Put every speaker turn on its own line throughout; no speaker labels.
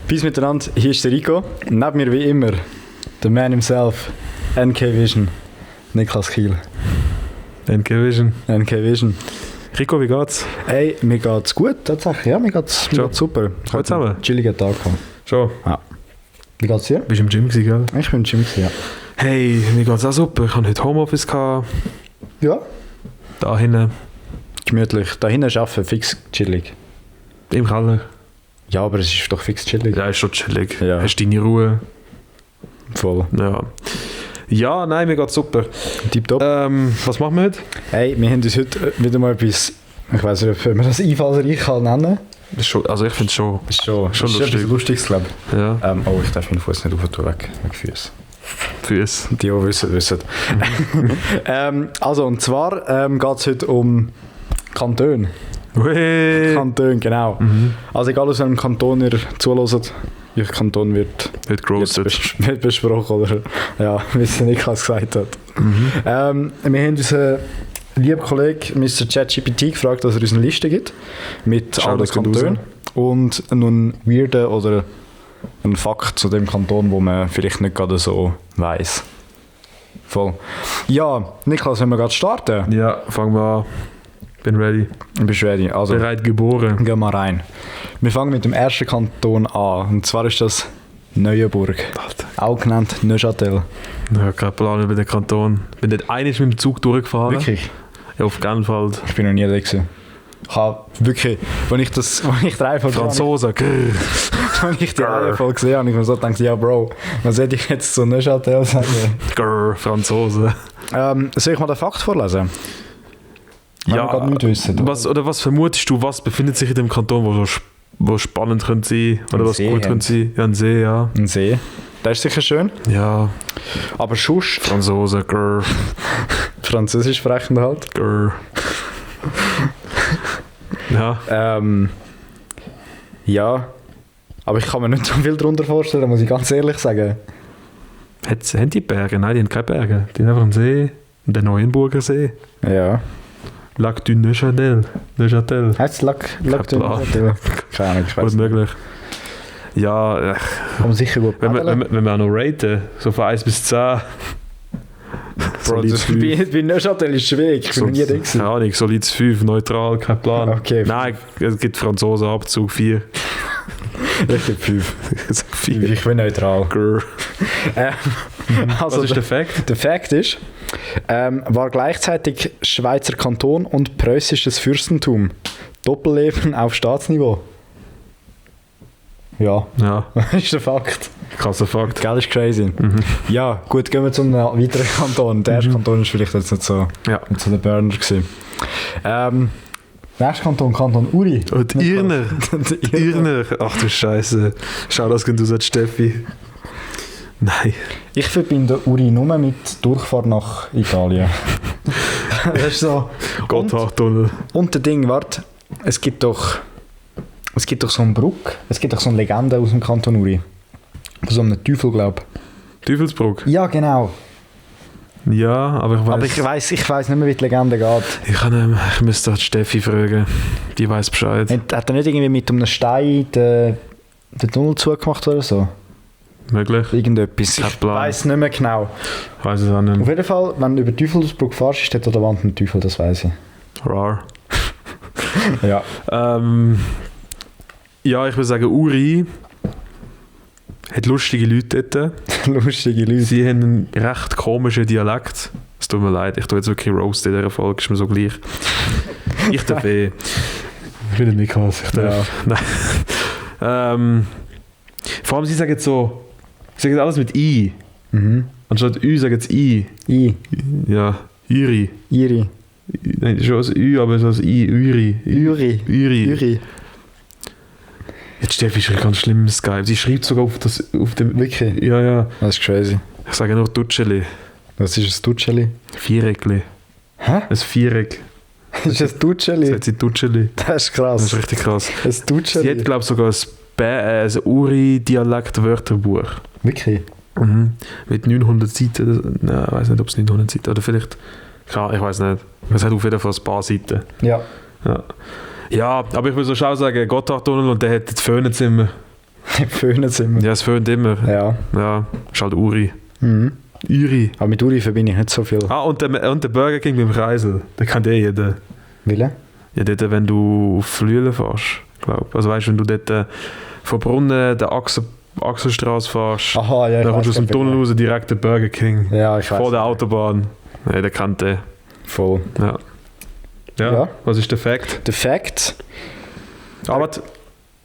Peace miteinander, hier ist der Rico. Neben mir wie immer, der Man himself, NK Vision, Niklas Kiel.
NK Vision.
NK Vision.
Rico, wie geht's?
Hey, mir geht's gut, tatsächlich. Ja, mir geht's super.
Heute zusammen?
Chilliger Tag gehabt.
Schon?
Ja. Wie geht's dir?
Bist du im Gym gewesen, gell?
Ich bin im Gym gewesen, ja.
Hey, mir geht's auch super. Ich hatte heute Homeoffice gehabt.
Ja.
Da hinten.
Gemütlich. Da hinten arbeiten, fix chillig.
Im Keller.
Ja, aber es ist doch fix chillig.
Ja, ist schon chillig.
Ja.
Hast deine Ruhe.
Voll.
Ja. Ja, nein, mir geht's super.
Tipptopp.
Was machen wir heute?
Hey, wir haben uns heute wieder mal etwas, ich weiss nicht, ob man das einfallsreich kann nennen.
Das ist schon, also ich finde es schon.
Ist schon
lustig.
etwas Lustiges, glaube ich.
Ja.
Oh, ich darf meinen Fuß nicht aufhören, weg Füße.
Füße.
Die, die wissen. Also, und zwar geht es heute um Kantone.
Hey.
Kantone, genau.
Mhm.
Also egal aus welchem Kanton ihr zuhört, welcher Kanton wird
Wird
besprochen oder ja, wissen nicht, was gesagt hat.
Mhm.
Wir haben unseren lieben Kollegen Mr. ChatGPT gefragt, dass er uns eine Liste gibt mit
Schau,
allen
das geht
Kantonen und einen weirden oder einen Fakt zu dem Kanton, wo man vielleicht nicht gerade so weiss. Voll. Ja, Niklas, wenn wir gerade starten.
Ja, fangen wir an. Bin ready.
Bist du ready? Also,
Bereit geboren.
gehen wir rein. Wir fangen mit dem ersten Kanton an. Und zwar ist das Neuenburg.
Alter.
Auch genannt Neuchâtel.
Ich habe keinen Plan über den Kanton. Bin nicht einig mit dem Zug durchgefahren.
Wirklich?
Ja, auf Genfeld.
Ich bin noch nie da gewesen. Ich habe wirklich, wenn ich die Reihenfolge
Franzosen.
wenn ich die Reihenfolge gesehen habe, ich mir so gedacht, ja Bro, was hätte ich jetzt zu Neuchâtel sagen?
Grrr, Franzosen.
Soll ich mal den Fakt vorlesen? Wenn
Ja,
wir gerade nicht wissen.
was vermutest du, was befindet sich in dem Kanton, wo spannend könnte sein? Oder
Ein
was
See
gut
haben.
könnte sein? Ja, ein See, ja.
Ein See. Der ist sicher schön.
Ja,
Aber sonst,
Franzosen, grrr,
Französisch sprechend halt.
grrr. Ja,
Ja. Aber ich kann mir nicht so viel darunter vorstellen, muss ich ganz ehrlich sagen.
haben die Berge? Nein, die haben keine Berge. Die haben einfach einen See. Den Neuenburger See.
Ja.
Lac du Neuchâtel. Neuchâtel.
Heißt es Lac
Kein Plan.
Keine Ahnung, ich weiß
Gut
nicht.
möglich. Ja,
Kann man sicher gut
wenn wir auch noch raten, so von 1 bis 10.
Bro, das bei Neuchâtel ist schwierig, ich bin noch nie da gewesen.
Keine Ahnung, solides 5, neutral, kein Plan.
Okay.
Nein, es gibt Franzosenabzug 4.
Richtig 5.
4.
Ich bin neutral.
Grrr.
Also
Was ist der Fakt?
der Fakt ist, war gleichzeitig Schweizer Kanton und preußisches Fürstentum. Doppelleben auf Staatsniveau. Ja,
Ja,
das ist der Fakt.
krasser Fakt.
Gell, ist crazy. Ja, gut, gehen wir zum weiteren Kanton. Der erste Kanton ist vielleicht jetzt nicht so,
Ja.
nicht so der Burner gewesen. Nächster Kanton, Kanton Uri.
Und Irner. Irner. Ach du Scheiße. Schau, das geht aus als Steffi. Nein.
Ich verbinde Uri nur mit Durchfahrt nach Italien. Das ist so.
Gotthardtunnel.
Und der Ding, warte, es gibt doch so einen Bruck, es gibt doch so eine Legende aus dem Kanton Uri. Von so einem Teufel, glaube ich.
Teufelsbruck.
Ja, genau.
Ja, aber ich weiß.
Aber ich weiss nicht mehr, wie die Legende geht.
Ich müsste die Steffi fragen. Die weiß Bescheid.
Hat er nicht irgendwie mit einem Stein den Tunnel zugemacht oder so?
Möglich.
Irgendetwas.
Kein
Ich
Plan.
weiss nicht mehr genau.
Ich weiß es auch
Auf
nicht.
jeden Fall, wenn du über Teufelsbruck fährst, ist dort an der Wand ein Teufel, das weiss ich.
Rar.
Ja.
Ja, ich würde sagen, Uri hat lustige Leute dort.
Lustige Leute.
Sie haben einen recht komischen Dialekt. Es tut mir leid, ich tue jetzt wirklich Roast in dieser Folge, ist mir so gleich. Ich darf eh. Ich bin nicht krass, ich darf. Ja. Nein. Vor allem, sie sagen alles mit I.
Mhm.
Anstatt Ü sagen sie I. Ja, Uri.
Iri.
Nein, schon als Ü, aber so als I. Uri.
Uri.
Uri.
Uri.
Jetzt Steffi ist ganz schlimm im Skype. Sie schreibt sogar auf dem...
Wirklich?
Ja, ja.
Das ist crazy.
Ich sage nur Dutscheli.
Was ist ein Dutscheli?
Viereckli.
Hä?
Ein Viereck.
Das ist ein Dutscheli?
Sagt sie Dutscheli.
Das ist krass.
Das ist richtig krass.
Ein
Sie
Dutscheli?
hat, glaube ich, sogar ein Uri-Dialekt-Wörterbuch.
Wirklich?
Mhm. Mit 900 Seiten. Nein, ich weiß nicht, ob es 900 Seiten oder vielleicht... Ja, ich weiß nicht. Es hat auf jeden Fall ein paar Seiten.
Ja.
Ja, ja, aber ich will so schau sagen, Gotthardtunnel und der hat das Föhnenzimmer.
Föhnen sind wir.
Ja, es föhnt immer.
Ja.
Ja, ist halt Uri.
Mhm.
Uri.
Aber mit Uri verbinde ich nicht so viel.
Ah, und der Burger King beim Kreisel. Den kennt jeder.
Wille?
Ja, dort, wenn du auf Flüelen fährst, glaube ich. Also weißt du, wenn du dort von Brunnen der Axelstraße fährst,
Aha, ja, ich
dann kommst du
weiss
aus dem
genau.
Tunnel raus, direkt der Burger King.
Ja, ich weiß.
Vor der Autobahn. Ja, der kennt den.
Voll.
Ja. Ja.
Ja.
Was ist der Fact?
Der Fact.
Ah, warte.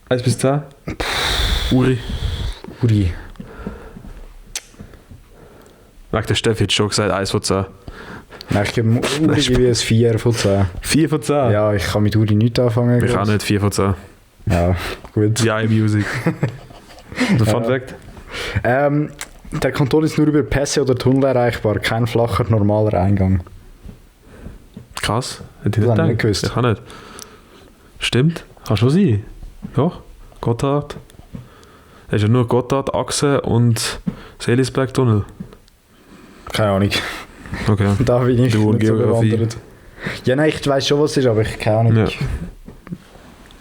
1 bis 10? Uri.
Uri.
Weg, der Steffi hat schon gesagt 1 von 10.
Nein, ich gebe Uri gebe ich ein 4 von 10.
4 von 10?
Ja, ich kann mit Uri nichts anfangen.
Ich auch nicht 4 von 10.
Ja, gut.
Ja, Music. Der Fun Fact?
Der Kanton ist nur über Pässe oder Tunnel erreichbar, kein flacher, normaler Eingang.
Krass. Hätte ich
Das
nicht
habe ich
gedacht.
nicht gewusst.
Ich auch nicht. Stimmt. Kann schon sein. Doch. Gotthard. Es ist ja nur Gotthard, Achse und Seelisberg-Tunnel.
Keine Ahnung.
Okay.
Da bin ich
Du und
nicht so
Geografie.
bewandert. Ja, nein, ich weiß schon, was es ist, aber ich keine Ahnung.
Ja.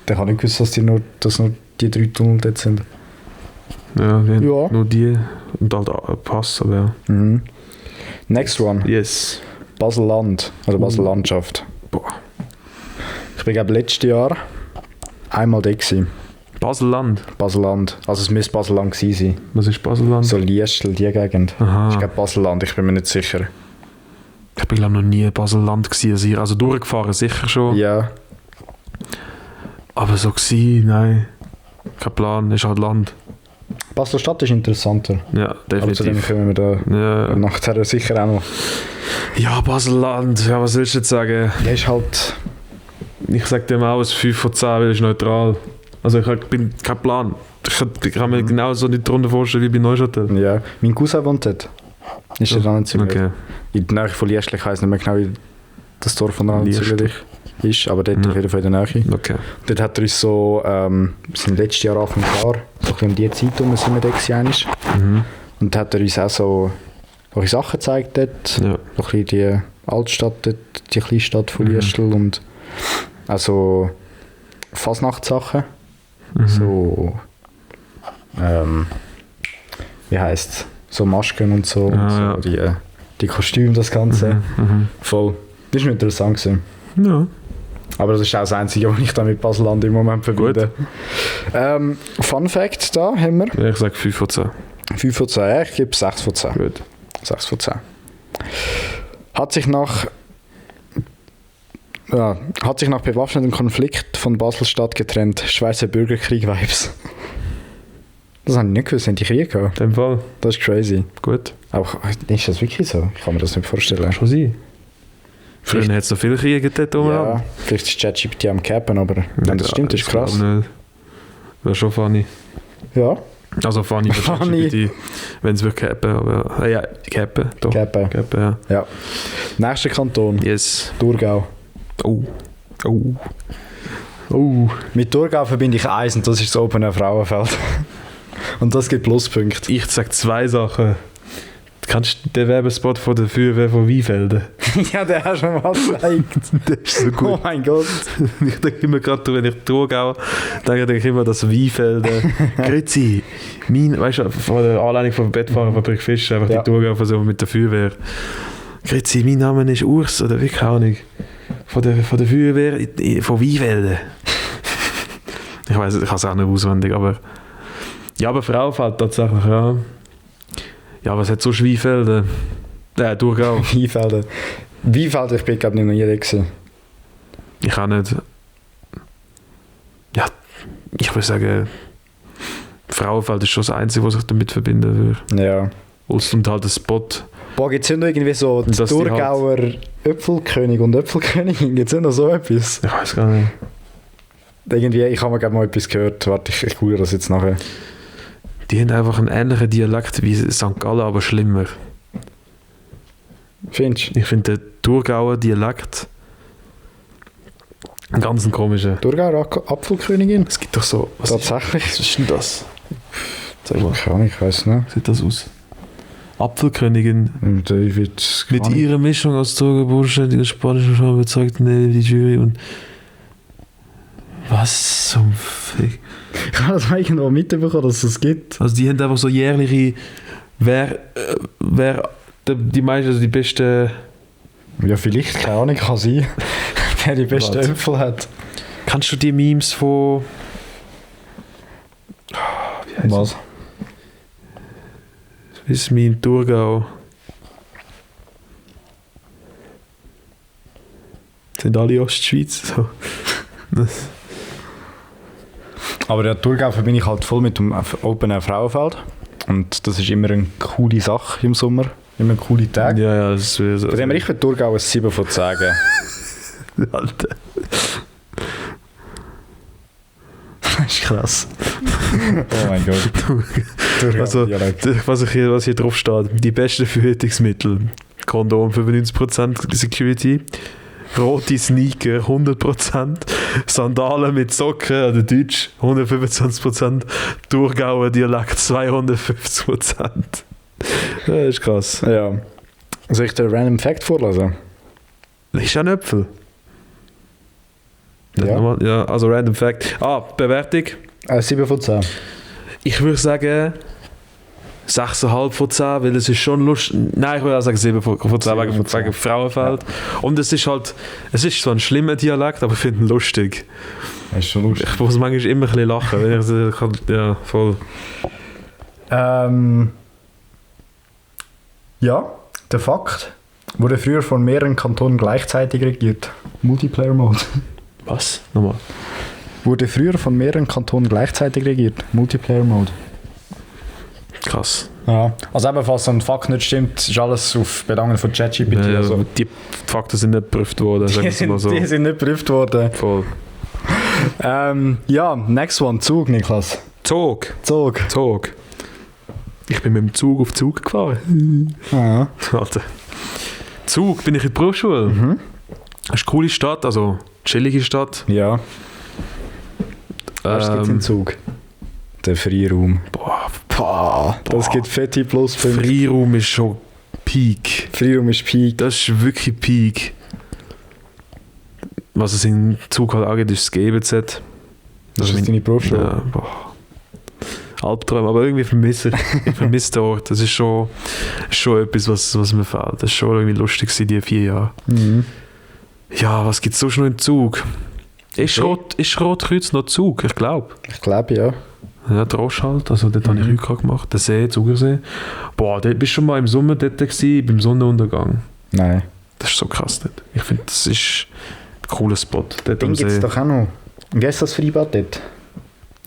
Da kann ich nicht gewusst, dass nur die 3 Tunnel dort sind.
Ja, wir haben
Ja.
nur die und halt ein Pass, aber ja.
Mhm. Next one.
Yes.
Basel-Land, oder Basel-Landschaft.
Boah.
Ich bin, glaube letztes Jahr einmal da gewesen.
Basel-Land.
Basel-Land. Also es müsste Basel-Land gewesen sein.
Was ist Basel-Land?
So Liestel, die Gegend.
Aha.
Ich glaube Basel-Land, ich bin mir nicht sicher.
Ich bin glaube noch nie in Basel-Land gewesen. Also durchgefahren sicher schon.
Ja.
Aber so gewesen, nein. Kein Plan, ist halt Land.
Basel-Stadt ist interessanter.
Ja,
Aber zu dem
definitiv.
kommen wir da
Ja,
nachher sicher auch noch.
ja Basel-Land, ja, was willst du jetzt sagen?
Ja, ist halt...
Ich sag dem auch ein 5 von 10, weil es ist neutral. Also bin kein Plan. Ich kann mir genau so nicht darunter vorstellen wie bei Neuchâtel.
Ja. Mein Cousin wohnt dort. Ist der dann ziemlich.
Okay.
In der Nähe von Liestel, ich weiss nicht mehr genau, wie das Dorf von
Liestel.
ist, aber dort
Ja.
auf jeden Fall in der Nähe.
Okay.
Dort hat er uns so, wir sind letztes Jahr Anfang Jahr, so ein bisschen um die Zeit herum sind wir da gewesen einmal.
Mhm.
Und hat er uns auch so ein bisschen Sachen gezeigt dort.
Ja.
So ein bisschen die Altstadt dort, die Kleinstadt von
Mhm.
Liestel und also Fasnachtssachen.
Mhm.
So, wie heisst so Masken und so,
Ja,
und so die Kostüme, das Ganze.
Mhm.
Voll. Das war interessant gewesen.
Ja.
Aber das ist auch das Einzige, was ich da mit Basel-Land im Moment verbinde. Fun Fact da haben wir.
Ja, ich sag 5 von 10.
5 von 10, ja, ich gebe 6 von 10.
Gut.
6 von 10. Hat sich nach bewaffnetem Konflikt von Basel-Stadt getrennt. Schweizer Bürgerkrieg-Vibes. Das habe ich nicht gewusst, haben die Krieg gehabt.
In dem Fall.
Das ist crazy.
Gut.
Aber ist das wirklich so? Ich kann mir das nicht vorstellen.
Kann schon sein. Früher hat es noch viele Kriege dort
Ja, vielleicht ist ChatGPT am Cappen, aber wenn das stimmt, ist krass.
Wäre schon funny.
Ja,
Also funny für
Funny.
ChatGPT, wenn es wirklich cappen, aber... ja, cappen, doch.
Cappen.
Cappen, ja.
Ja. Nächster Kanton,
Yes.
Thurgau.
Oh. Oh. Oh.
Mit Thurgau verbinde ich eins und das ist das Open Air Frauenfeld. Und das gibt Pluspunkte.
Ich sag 2 Sachen. Du kennst den Werbespot von der Feuerwehr von Weinfelden?
Ja, der hast du schon mal gezeigt.
Der ist so gut.
Oh mein Gott.
Ich denke immer gerade, wenn ich Thurgau denke ich immer, dass Weinfelden... Grüezi, weißt du, von der Anleitung von Bettfahrerfabrik Fisch, einfach
Ja.
die Thurgau versuchen mit der Feuerwehr. Grüezi, mein Name ist Urs, oder wie, keine Ahnung. Von der Feuerwehr von Weinfelden. Ich weiß, ich kann es auch nicht auswendig, aber... Ja, aber Frauenfeld tatsächlich, ja. Ja, was hat so Weinfelden? Thurgau.
Weinfelden. Weinfelden, ich bin glaube ich noch nie da gewesen.
Ich auch nicht. Ja, ich würde sagen, Frauenfeld ist schon das Einzige, was ich damit verbinden würde.
Ja.
Und halt ein Spot.
Boah, gibt es nicht noch irgendwie so die
Dass die halt-
Thurgauer Äpfelkönig und Äpfelkönigin? Gibt es nicht noch so etwas?
Ich weiß gar nicht.
Irgendwie, ich habe mir glaube mal etwas gehört. Warte, ich google das jetzt nachher.
Die haben einfach einen ähnlichen Dialekt wie St. Gallen, aber schlimmer.
Findest du?
Ich finde den Thurgauer Dialekt einen ganz komischen.
Thurgauer Apfelkönigin?
Es gibt doch so... Was
Tatsächlich?
ist denn das? Sag mal,
Keine Ahnung, ich weiß nicht.
wie sieht das aus? Apfelkönigin.
Und ich würd-
Mit
keine
ihrer Mischung aus Toga, bodenständiger spanischer Schau überzeugt die Jury und Was zum Fick?
Ich habe das irgendwo mitbekommen, dass es gibt.
Also die haben einfach so jährliche... Wer die meisten, also die besten...
Ja, vielleicht, keine Ahnung, kann sein. Wer die besten
Warte.
Äpfel hat.
Kannst du die Memes von... Wie heisst
Was?
Wie ist mein in Thurgau? Sind alle Ostschweiz so.
Aber ja, Thurgau verbinde ich halt voll mit dem Open Air Frauenfeld. Und das ist immer eine coole Sache im Sommer. Immer ein cooler Tag.
Ja, das ist
Von dem her, ich würde Thurgau ein 7 von 10 geben.
Alter.
Das ist krass. Oh mein Gott. Thurgau,
Also,
Dialekt.
was hier drauf steht, die besten Verhütungsmittel. Kondom 95% Security, rote Sneaker 100%, Sandalen mit Socken oder Deutsch 125%, Thurgauer Dialekt 250%. Das ist krass.
Ja. Soll ich dir einen Random Fact vorlesen?
Ist ein Äpfel.
Ja.
Ja, also Random Fact. Bewertung.
7 von 10.
Ich würde sagen 6,5 von 10, weil es ist schon lustig. Nein, ich würde auch sagen 7 von 10 wegen Frauenfeld. Ja. Und es ist halt, es ist so ein schlimmer Dialekt, aber ich finde ihn lustig.
Das ist schon lustig.
Ich muss manchmal immer ein bisschen lachen, wenn ich kann, ja, voll.
Ja, der Fakt wurde früher von mehreren Kantonen gleichzeitig regiert. Multiplayer Mode.
Was? Nochmal.
Wurde früher von mehreren Kantonen gleichzeitig regiert. Multiplayer Mode.
Krass.
Ja. Also eben, falls so ein Fakt nicht stimmt, ist alles auf Bedingungen von ChatGPT.
Ja,
also.
die Fakten sind nicht geprüft worden, sagen wir mal so.
Die sind nicht geprüft worden.
Voll.
Ja, next one. Zug, Niklas.
Zug.
Zug.
Ich bin mit dem Zug auf Zug gefahren.
Ja.
Alter. Zug, bin ich in der Berufsschule.
Mhm.
Das ist eine coole Stadt, also chillige Stadt.
Ja. Was gibt's im Zug? Der Freiraum.
Boah,
Das gibt fette Pluspunkte.
Freiraum ist schon Peak.
Freiraum ist Peak.
Das ist wirklich Peak. Was es im Zug halt angeht, ist das GBZ.
Das ist deine Berufsschule.
Ja, boah. Albträume, aber irgendwie vermisse ich vermisse den Ort. Das ist schon etwas, was mir fehlt. Das ist schon irgendwie lustig gewesen, die 4 Jahre.
Mhm.
Ja, was gibt es sonst noch im Zug? Ist Rotkreuz noch Zug? Ich glaube.
Ich glaube, ja.
Ja, der Rosch halt, also dort habe ich Rückkehr gemacht. Der See, Zugersee. Boah, dort bist du schon mal im Sommer dort gewesen, beim Sonnenuntergang.
Nein.
Das ist so krass dort. Ich finde, das ist ein cooler Spot. Dort
Den
am
gibt es
See.
doch auch noch. Und wie heißt das Freibad dort?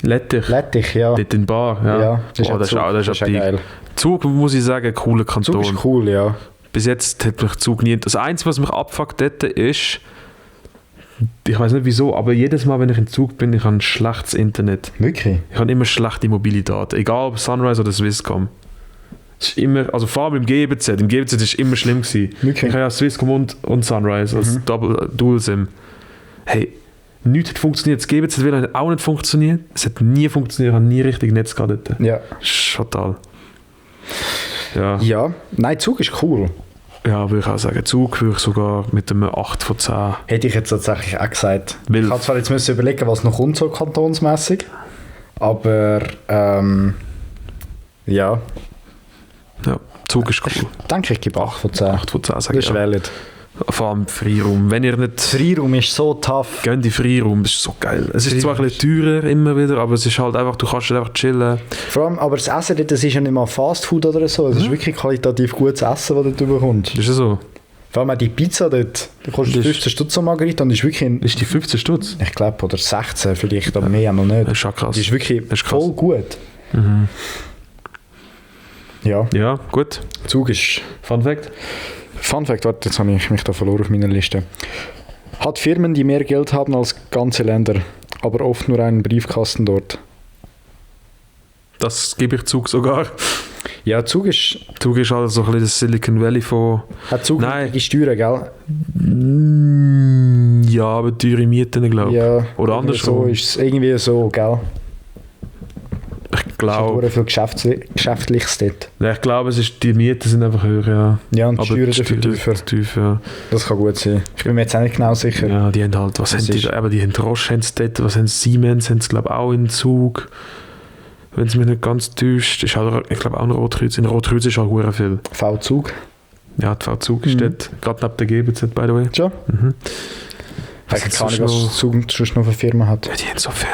Lettich.
Lettich, ja.
Dort in Bar, ja.
Ja,
Boah, das ist auch
ja geil.
Zug, muss ich sagen, cooler Kanton.
Zug ist cool, ja.
Bis jetzt hat mich Zug nie... Das Einzige, was mich abfuckt dort ist, ich weiß nicht wieso, aber jedes Mal, wenn ich im Zug bin, ich habe ein schlechtes Internet.
Wirklich?
Ich habe immer schlechte mobile Daten, egal ob Sunrise oder Swisscom. Es ist immer, also vor allem im GBZ. Im GBZ war es immer schlimm gewesen.
Wirklich?
Ich habe ja Swisscom und Sunrise als Dual-SIM. Hey, nichts hat funktioniert. Das GBZ WLAN hat auch nicht funktioniert. Es hat nie funktioniert, ich habe nie richtig Netz gehabt dort.
Ja.
Das ist total. Ja.
Ja. Nein, Zug ist cool.
Ja, würde ich auch sagen. Zug würde ich sogar mit einem 8 von 10.
Hätte ich jetzt tatsächlich auch gesagt.
Weil-
Ich habe zwar jetzt müssen überlegen, was noch kommt, so kantonsmässig. Aber, ja.
Ja, Zug ist cool.
Ich denke, ich gebe 8 von 10.
8 von 10
Das
sage
ist
ich. Ja.
valid.
Vor allem Freiraum. Wenn ihr nicht...
Freiraum ist so tough.
Gehen die Freiraum, das ist so geil. Es ist zwar ein bisschen teurer immer wieder, aber es ist halt einfach, du kannst einfach chillen.
Vor allem, aber das Essen dort, das ist ja nicht mal Fast Food oder so. Es ist wirklich qualitativ gutes Essen, das du dort bekommst.
Das ist ja so.
Vor allem auch die Pizza dort. Du kostet
Das ist-
15 Stutz am Margarita und ist wirklich,
Ist die 15 Stutz?
ich glaube, oder 16 vielleicht, aber mehr noch nicht.
Das ist schon krass.
Die ist wirklich
Das ist krass.
voll gut. Ja,
Ja, gut.
Zug ist...
Fun Fact.
Fun Fact, warte, jetzt habe ich mich da verloren auf meiner Liste. Hat Firmen, die mehr Geld haben als ganze Länder, aber oft nur einen Briefkasten dort.
Das gebe ich Zug sogar.
Ja, Zug ist...
Zug ist halt so ein bisschen das Silicon Valley von...
Hat Zug
Nein.
die Steuern, gell?
Ja, aber teure Mieten, glaube ich.
Ja.
Oder
irgendwie
andersrum.
So ist es irgendwie so, gell?
glaube...
Es ist viel Geschäftliches dort.
Ja, ich glaube, die Mieten sind einfach höher, ja.
Ja, und die
Aber
Steuern
die
dafür
Steuern
tiefer.
tief, ja.
Das kann gut sein. Ich bin mir jetzt auch nicht genau sicher.
Ja, die haben halt, was haben die, aber die haben Roche, haben sie dort, was haben sie, Siemens, haben sie glaube ich auch in Zug. Wenn es mich nicht ganz täuscht, ist halt, ich glaube auch ein Rotkreuz. In Rotkreuz ist halt sehr viel.
V-Zug.
Ja, die V-Zug ist dort, gerade neben der GBZ, by the way.
Schon?
Mhm.
Ich weiß gar nicht, was Zug sonst noch für Firma hat.
Ja, die haben so viel.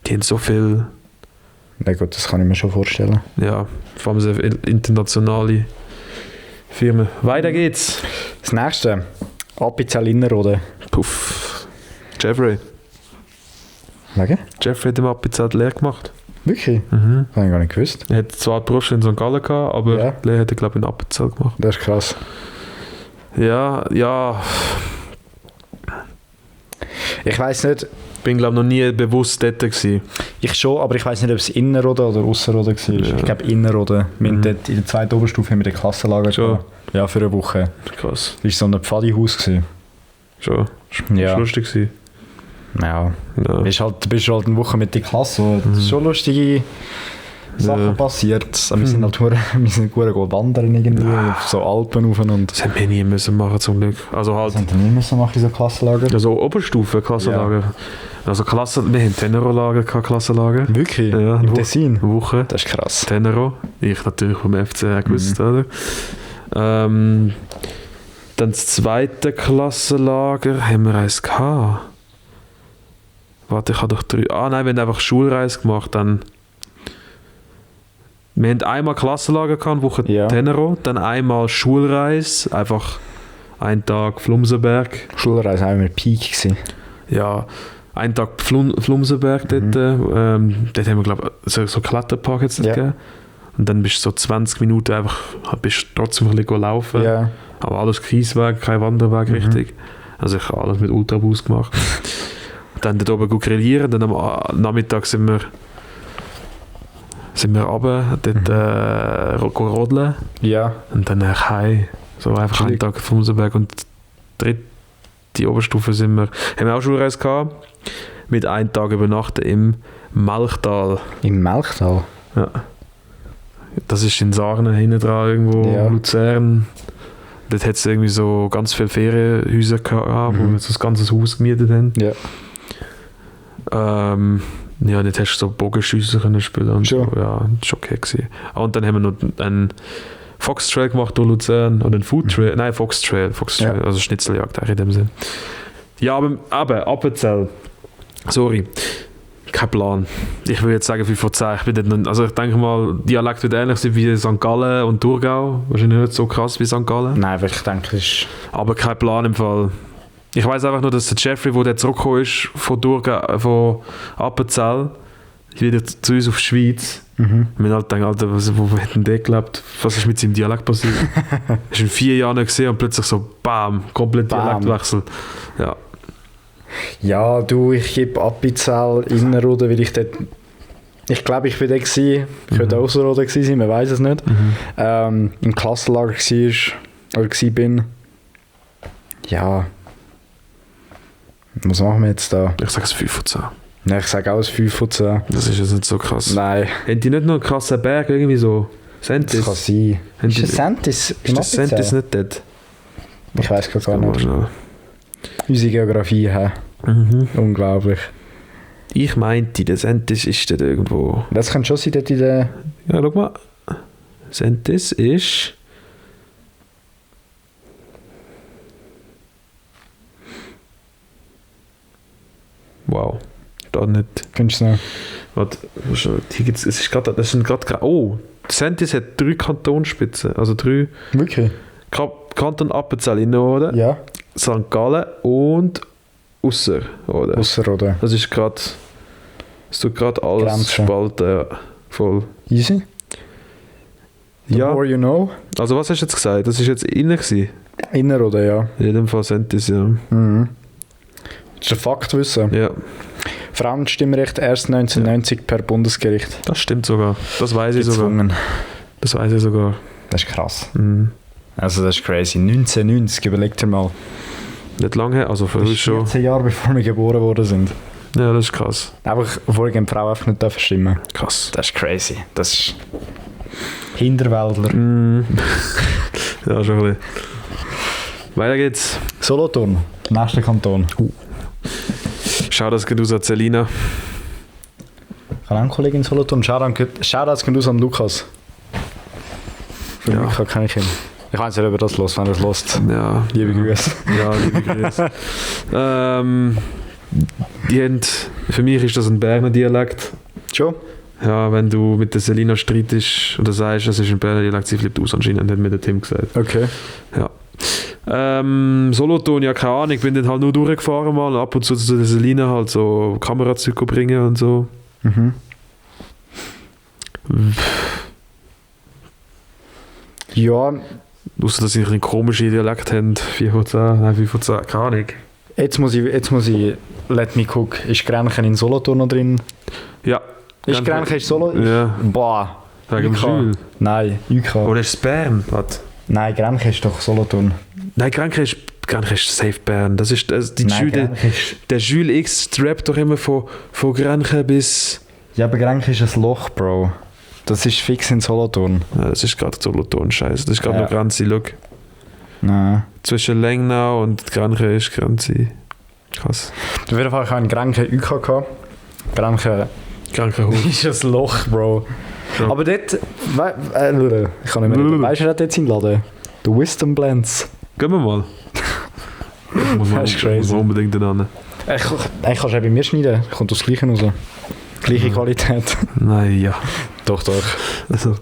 Die haben so viel.
Na gut, das kann ich mir schon vorstellen.
Ja, vor allem sehr internationale Firmen. Weiter geht's.
Das nächste. Appenzell Innerrhoden.
Puff. Jeffrey.
Wegen?
Jeffrey hat im Appenzell die Lehre gemacht.
Wirklich?
Mhm.
Das habe ich gar nicht gewusst.
Er hat zwar die Berufsschule in St. Gallen gehabt, aber
Ja.
die Lehre hat er glaube ich in Appenzell gemacht.
Das ist krass.
Ja.
Ich weiß nicht,
Bin glaube noch nie bewusst dort gewesen.
ich schon, aber ich weiß nicht, ob es Innerrhoden oder Ausserrhoden war.
Ja.
Ich glaube Innerrhoden. Wir haben dort in der zweiten Oberstufe haben wir den Klassenlager
Schon.
gehabt. Ja, für eine Woche.
Krass.
Das war so ein Pfadihaus gewesen.
Schon.
Ja.
Ist lustig gewesen.
Ja.
Ja.
Du bist halt eine Woche mit der Klasse. Und es sind schon lustige Sachen passiert. Aber wir sind halt wir sind gut wandern irgendwie, auf so Alpen rauf und...
Das haben wir nie müssen machen zum Glück. Also halt,
Was haben wir nie müssen machen in so Klassenlager?
also Oberstufe, Klassenlager. Also wir haben Tenero-Lager gehabt, Klassenlager.
Wirklich?
Ja,
Im
eine
Tessin?
Woche.
Das ist krass.
Tenero. Ich natürlich vom FC gewusst, oder? Dann das zweite Klassenlager haben wir eins gehabt. Warte, ich habe doch 3... Ah nein, wir haben einfach Schulreise gemacht, dann... Wir haben einmal Klassenlager gehabt, eine Woche
Ja.
Tenero, dann einmal Schulreise, einfach einen Tag Flumsenberg.
Schulreise war immer Peak gewesen.
Ja, einen Tag Flumsenberg dort. Dort haben wir, glaube ich, so Kletterpark jetzt gegeben. Und dann bist du so 20 Minuten einfach, bist trotzdem ein bisschen laufen.
Ja.
Aber alles Kiesweg, kein Wanderweg richtig. Also ich habe alles mit Ultraboost gemacht. Dann dort oben gut grillieren, dann am Nachmittag sind wir runter, dort rodeln.
Ja.
Und dann heim. So einfach einen Tag Flumsenberg. Und die Oberstufe haben wir auch Schulreise gehabt. Mit einem Tag übernachten im Melchtal.
Im Melchtal?
Ja. Das ist in Sarnen hinten dran, irgendwo
Ja.
Luzern. Dort hat es irgendwie so ganz viele Ferienhäuser gehabt, wo wir so ein ganzes Haus gemietet haben.
Ja.
Ja, dort hast du so Bogenschüsse können spielen und
Schon.
so. Ja, das war okay gewesen. Und dann haben wir noch einen Fox Trail gemacht durch Luzern oder einen Food Trail. Nein, Fox Trail,
Ja.
also Schnitzeljagd eigentlich in dem Sinn. Ja, aber Appenzell. Sorry. Kein Plan. Ich würde jetzt sagen 5 von 10. Ich denke mal, Dialekt wird ähnlich sein wie St. Gallen und Thurgau. Wahrscheinlich nicht so krass wie St. Gallen.
Nein, aber ich denke, es ist...
Aber kein Plan im Fall. Ich weiß einfach nur, dass der Jeffrey, der zurückgekommen ist von Appenzell, wieder zu uns auf die Schweiz. Wir haben halt gedacht, Alter, wo hat denn der gelebt? Was ist mit seinem Dialekt passiert? Hast du in 4 Jahren nicht gesehen und plötzlich so BAM, komplett
Bam.
Dialektwechsel. Ja.
Ja, du, ich gebe Appenzell Innerrhoden, weil ich dort... Ich glaube, ich war dort gewesen. Ich könnte Ausserrhoden gewesen sein, man weiß es nicht. Im Klassenlager war. Ja... Was machen wir jetzt da?
Ich sage es 5 von 10.
Nein, ich sage auch ein 5 von 10.
Das ist jetzt nicht so krass.
Nein,
Haben die nicht noch einen krassen Berg, irgendwie so? Sentis?
das kann sein.
Haben
Ist
die-
das Sentis im
Ist das Sentis
Appenzell?
nicht dort?
Ich weiß gar
Mal
nicht.
schnell.
Unsere Geografie, hä? Unglaublich.
Ich meinte, der Sentis ist dort irgendwo.
Das kann schon sein, dort in der...
Ja, schau mal. Sentis ist... Wow. Da nicht.
Könntest du noch...
Warte, hier gibt's, es ist grad, das sind gerade... Oh, Sentis hat 3 Kantonsspitzen. Also 3...
Wirklich?
Kanton Appenzell innen, oder?
Ja.
St. Gallen und Ausser, oder?
Ausserrhoden.
Das ist gerade... Es tut gerade alles
Grenze.
spalten, ja. Voll.
Easy. The
Ja,
more you know.
also was hast du jetzt gesagt? Das war jetzt innen gewesen?
Innerrhoden, ja.
In jedem Fall Sentis, ja.
Mhm. Das ist ein Faktwissen.
Ja,
Frauenstimmrecht erst 1990 per Bundesgericht.
das stimmt sogar. Das weiß ich sogar.
Gezwungen.
Das weiß ich sogar.
Das ist krass.
Mhm.
Also das ist crazy. 1990, überleg dir mal.
Nicht lange her, also für
Das
uns
ist
schon.
14 Jahre bevor wir geboren worden sind.
Ja, das ist krass.
Einfach, obwohl die Frau einfach nicht stimmen.
Krass.
Das ist crazy. Das ist Hinterwäldler.
Ja, schon ein bisschen. Weiter geht's.
Solothurn, nächster Kanton.
Schau, das geht aus an Selina.
Ich habe auch einen Kollegen in Solothurn. Shoutouts gehen aus an Lukas. Für Lukas kenne ich ihn. Ich weiß nicht, ob er das los, wenn er es lost.
Ja.
Liebe Grüße.
Ja, liebe Grüße. Die haben, für mich ist das ein Berner Dialekt.
Schon?
Ja, wenn du mit der Selina streitest oder sagst, das ist ein Berner Dialekt, sie flippt aus anscheinend, hat mir der Tim gesagt.
Okay.
Ja. Solothurn, ja keine Ahnung, ich bin dann halt nur durchgefahren mal, ab und zu der Selina halt so Kamerazüge bringen und so.
Mhm. Ja.
Außer dass sie einen komischen Dialekt haben, 4 von 10, nein 5 von 10, keine Ahnung.
Jetzt muss ich, let me cook. Ist Grenchen in Solothurn noch drin?
Ja.
Ist Grenchen in Solothurn?
Ja.
Boah.
Wegen dem Schul.
Nein, UK.
Oder ist es Bern? Was?
Nein, Grenchen ist doch Solothurn.
Nein, Grenchen ist safe Bern. Das ist die
Nein,
Jules, der Jules X rappt doch immer von Grenchen bis...
Ja, aber Grenchen ist ein Loch, Bro. Das ist fix in Solothurn.
Ja, das ist gerade Solothurn, scheiße. Das ist gerade noch Grenze, look.
Nein.
Zwischen Lengnau und Grenchen ist Grenze. Krass.
Auf jeden Fall, ich habe einen Grenchen UK gehabt. Grenchen ist ein Loch, Bro.
Ja.
Aber dort... ich kann nicht mehr... Weißt du, wer dort im Laden? The Wisdom Blends.
Gehen wir mal.
Das ist crazy.
Muss man unbedingt hin.
Kannst du auch bei mir schneiden. Kommt das Gleiche raus. Gleiche Qualität.
Nein, ja.
Doch.
Also,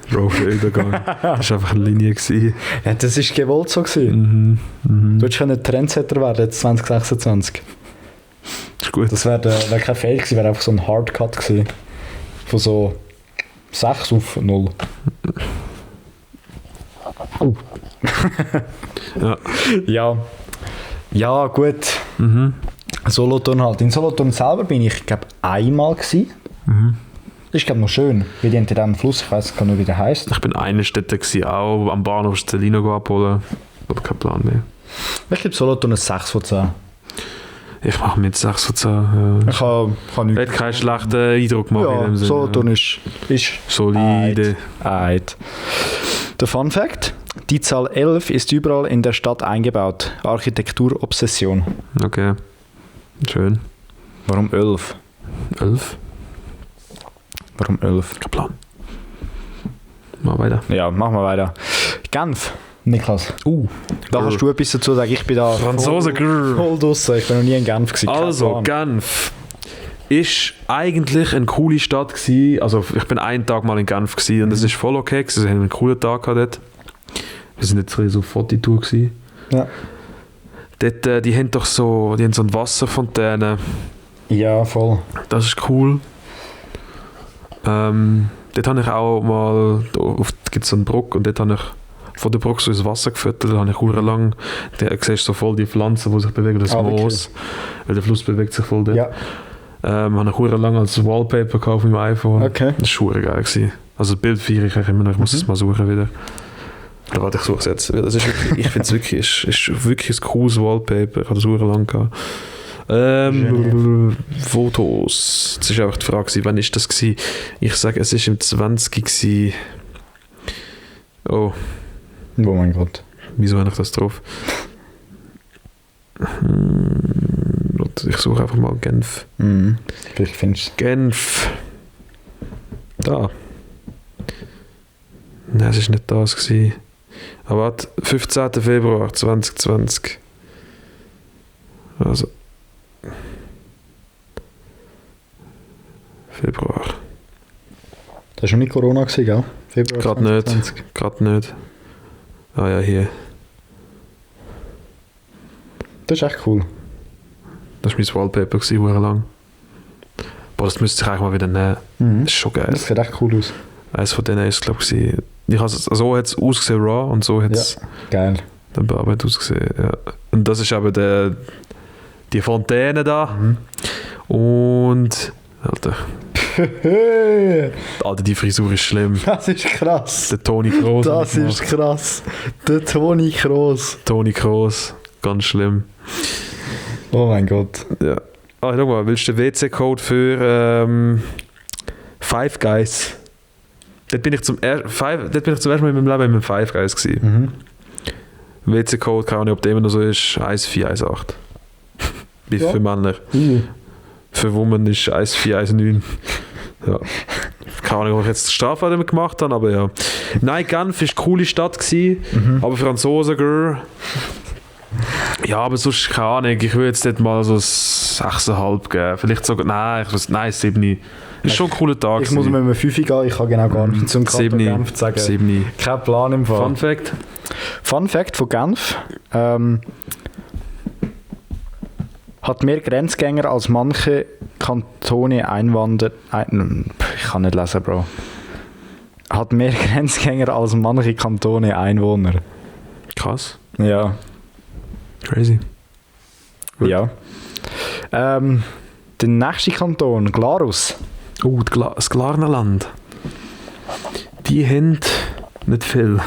Bro, für Übergang. Das war einfach eine Linie.
Ja, das war gewollt so. Du hättest Trendsetter werden jetzt 2026.
Das ist gut.
Das wäre kein Fail gewesen, wäre einfach so ein Hardcut gewesen. Von so 6 auf 0. Oh. Ja, gut. Solothurn halt. In Solothurn selber bin ich, glaube einmal gewesen. Das ist, glaube noch schön. Weil die haben dann einen Fluss, ich weiß gar nicht, wie der heisst.
Ich bin eine Städte auch am Bahnhof Selina abholen. Aber kein Plan mehr.
Ich glaube Solothurn ist 6 von 10.
Ich mache mit 6 von 10. Ja.
Ich habe nichts.
Hat keinen schlechten Eindruck gemacht in dem Sinne.
Solothurn ist
solide.
Eid. Der Fun Fact: Die Zahl 11 ist überall in der Stadt eingebaut. Architekturobsession.
Okay. Schön.
Warum 11?
11?
Warum 11?
Kein Plan. Mal weiter.
Ja, machen wir weiter. Genf. Niklas. Da kannst du etwas dazu sagen. Ich bin da
Franzose
voll draussen. Ich bin noch nie in Genf gewesen.
Also, Genf ist eigentlich eine coole Stadt gewesen. Also, ich bin einen Tag mal in Genf gewesen und das ist voll okay gewesen. Wir haben einen coolen Tag gehabt dort. Wir sind jetzt so auf Fotitour gewesen.
Ja.
Dort, die haben so eine Wasserfontäne.
Ja, voll.
Das ist cool. Dort habe ich auch mal, gibt es so eine Brücke und dort habe ich von der Brücke so ins Wasser gefüttert, da habe ich sehr lang, da siehst du so voll die Pflanzen, die sich bewegen, das Moos, weil der Fluss bewegt sich voll dort. Ja. Habe ich sehr lang als Wallpaper gekauft auf meinem iPhone.
Okay.
Das war sehr geil gewesen. Also das Bild feiere ich immer noch, ich muss es mal suchen wieder. Oder warte, ich suche es jetzt. Das ist wirklich, ich finde es wirklich, ist wirklich ein cooles Wallpaper, ich habe das sehr lang gehabt. Fotos. Das war einfach die Frage, wann ist das gewesen? Ich sage, es war im 20 gewesen. Oh.
Oh mein Gott.
Wieso habe ich das drauf? Ich suche einfach mal Genf.
Vielleicht findest du
Genf. Da. Nein, es war nicht das gewesen. Aber warte, 15. Februar 2020. Also. Februar.
Das war schon nicht Corona gewesen, gell? Februar
Gerade 2020. Nicht. Gerade nicht. Ah ja, hier.
Das ist echt cool.
Das war mein Wallpaper, sehr lang. Boah, das müsste ich eigentlich mal wieder nehmen. Das ist schon geil.
Das sieht echt cool aus.
Eines von denen ist, glaube ich, so hat es ausgesehen raw und so hat es
geil.
dann bearbeitet ausgesehen. Ja. Und das ist eben die Fontäne da. Und Alter. Alter, die Frisur ist schlimm.
Das ist krass.
Der Toni Kroos.
Das ist krass. Der Toni Kroos.
Toni Kroos, ganz schlimm.
Oh mein Gott.
Ja. schau mal, willst du den WC-Code für Five Guys? Dort bin ich zum ersten Mal in meinem Leben mit Five Guys gewesen. WC-Code, keine Ahnung, ob der immer noch so ist, 1418. Wie für Männer. Für Women ist 1419. Ja. Keine Ahnung, ob ich jetzt die Strafe damit gemacht habe, aber ja. Nein, Genf war eine coole Stadt gewesen, aber Franzosen, girl. Ja, aber sonst keine Ahnung, ich würde jetzt dort mal so 6,5 geben. Vielleicht sogar, nein, 7. Das ist schon ein cooler Tag.
Ich muss mit einem 5 gehen, ich kann genau gar nicht zum Kanton Genf sagen.
7.
Kein Plan im Fall. Fun Fact von Genf. Hat mehr Grenzgänger als manche Kantone Einwanderer. Ich kann nicht lesen, Bro. Hat mehr Grenzgänger als manche Kantone Einwohner.
Krass.
Ja.
Crazy. Gut.
Ja. Der nächste Kanton, Glarus.
Oh, das Glarnerland. Die haben nicht viel.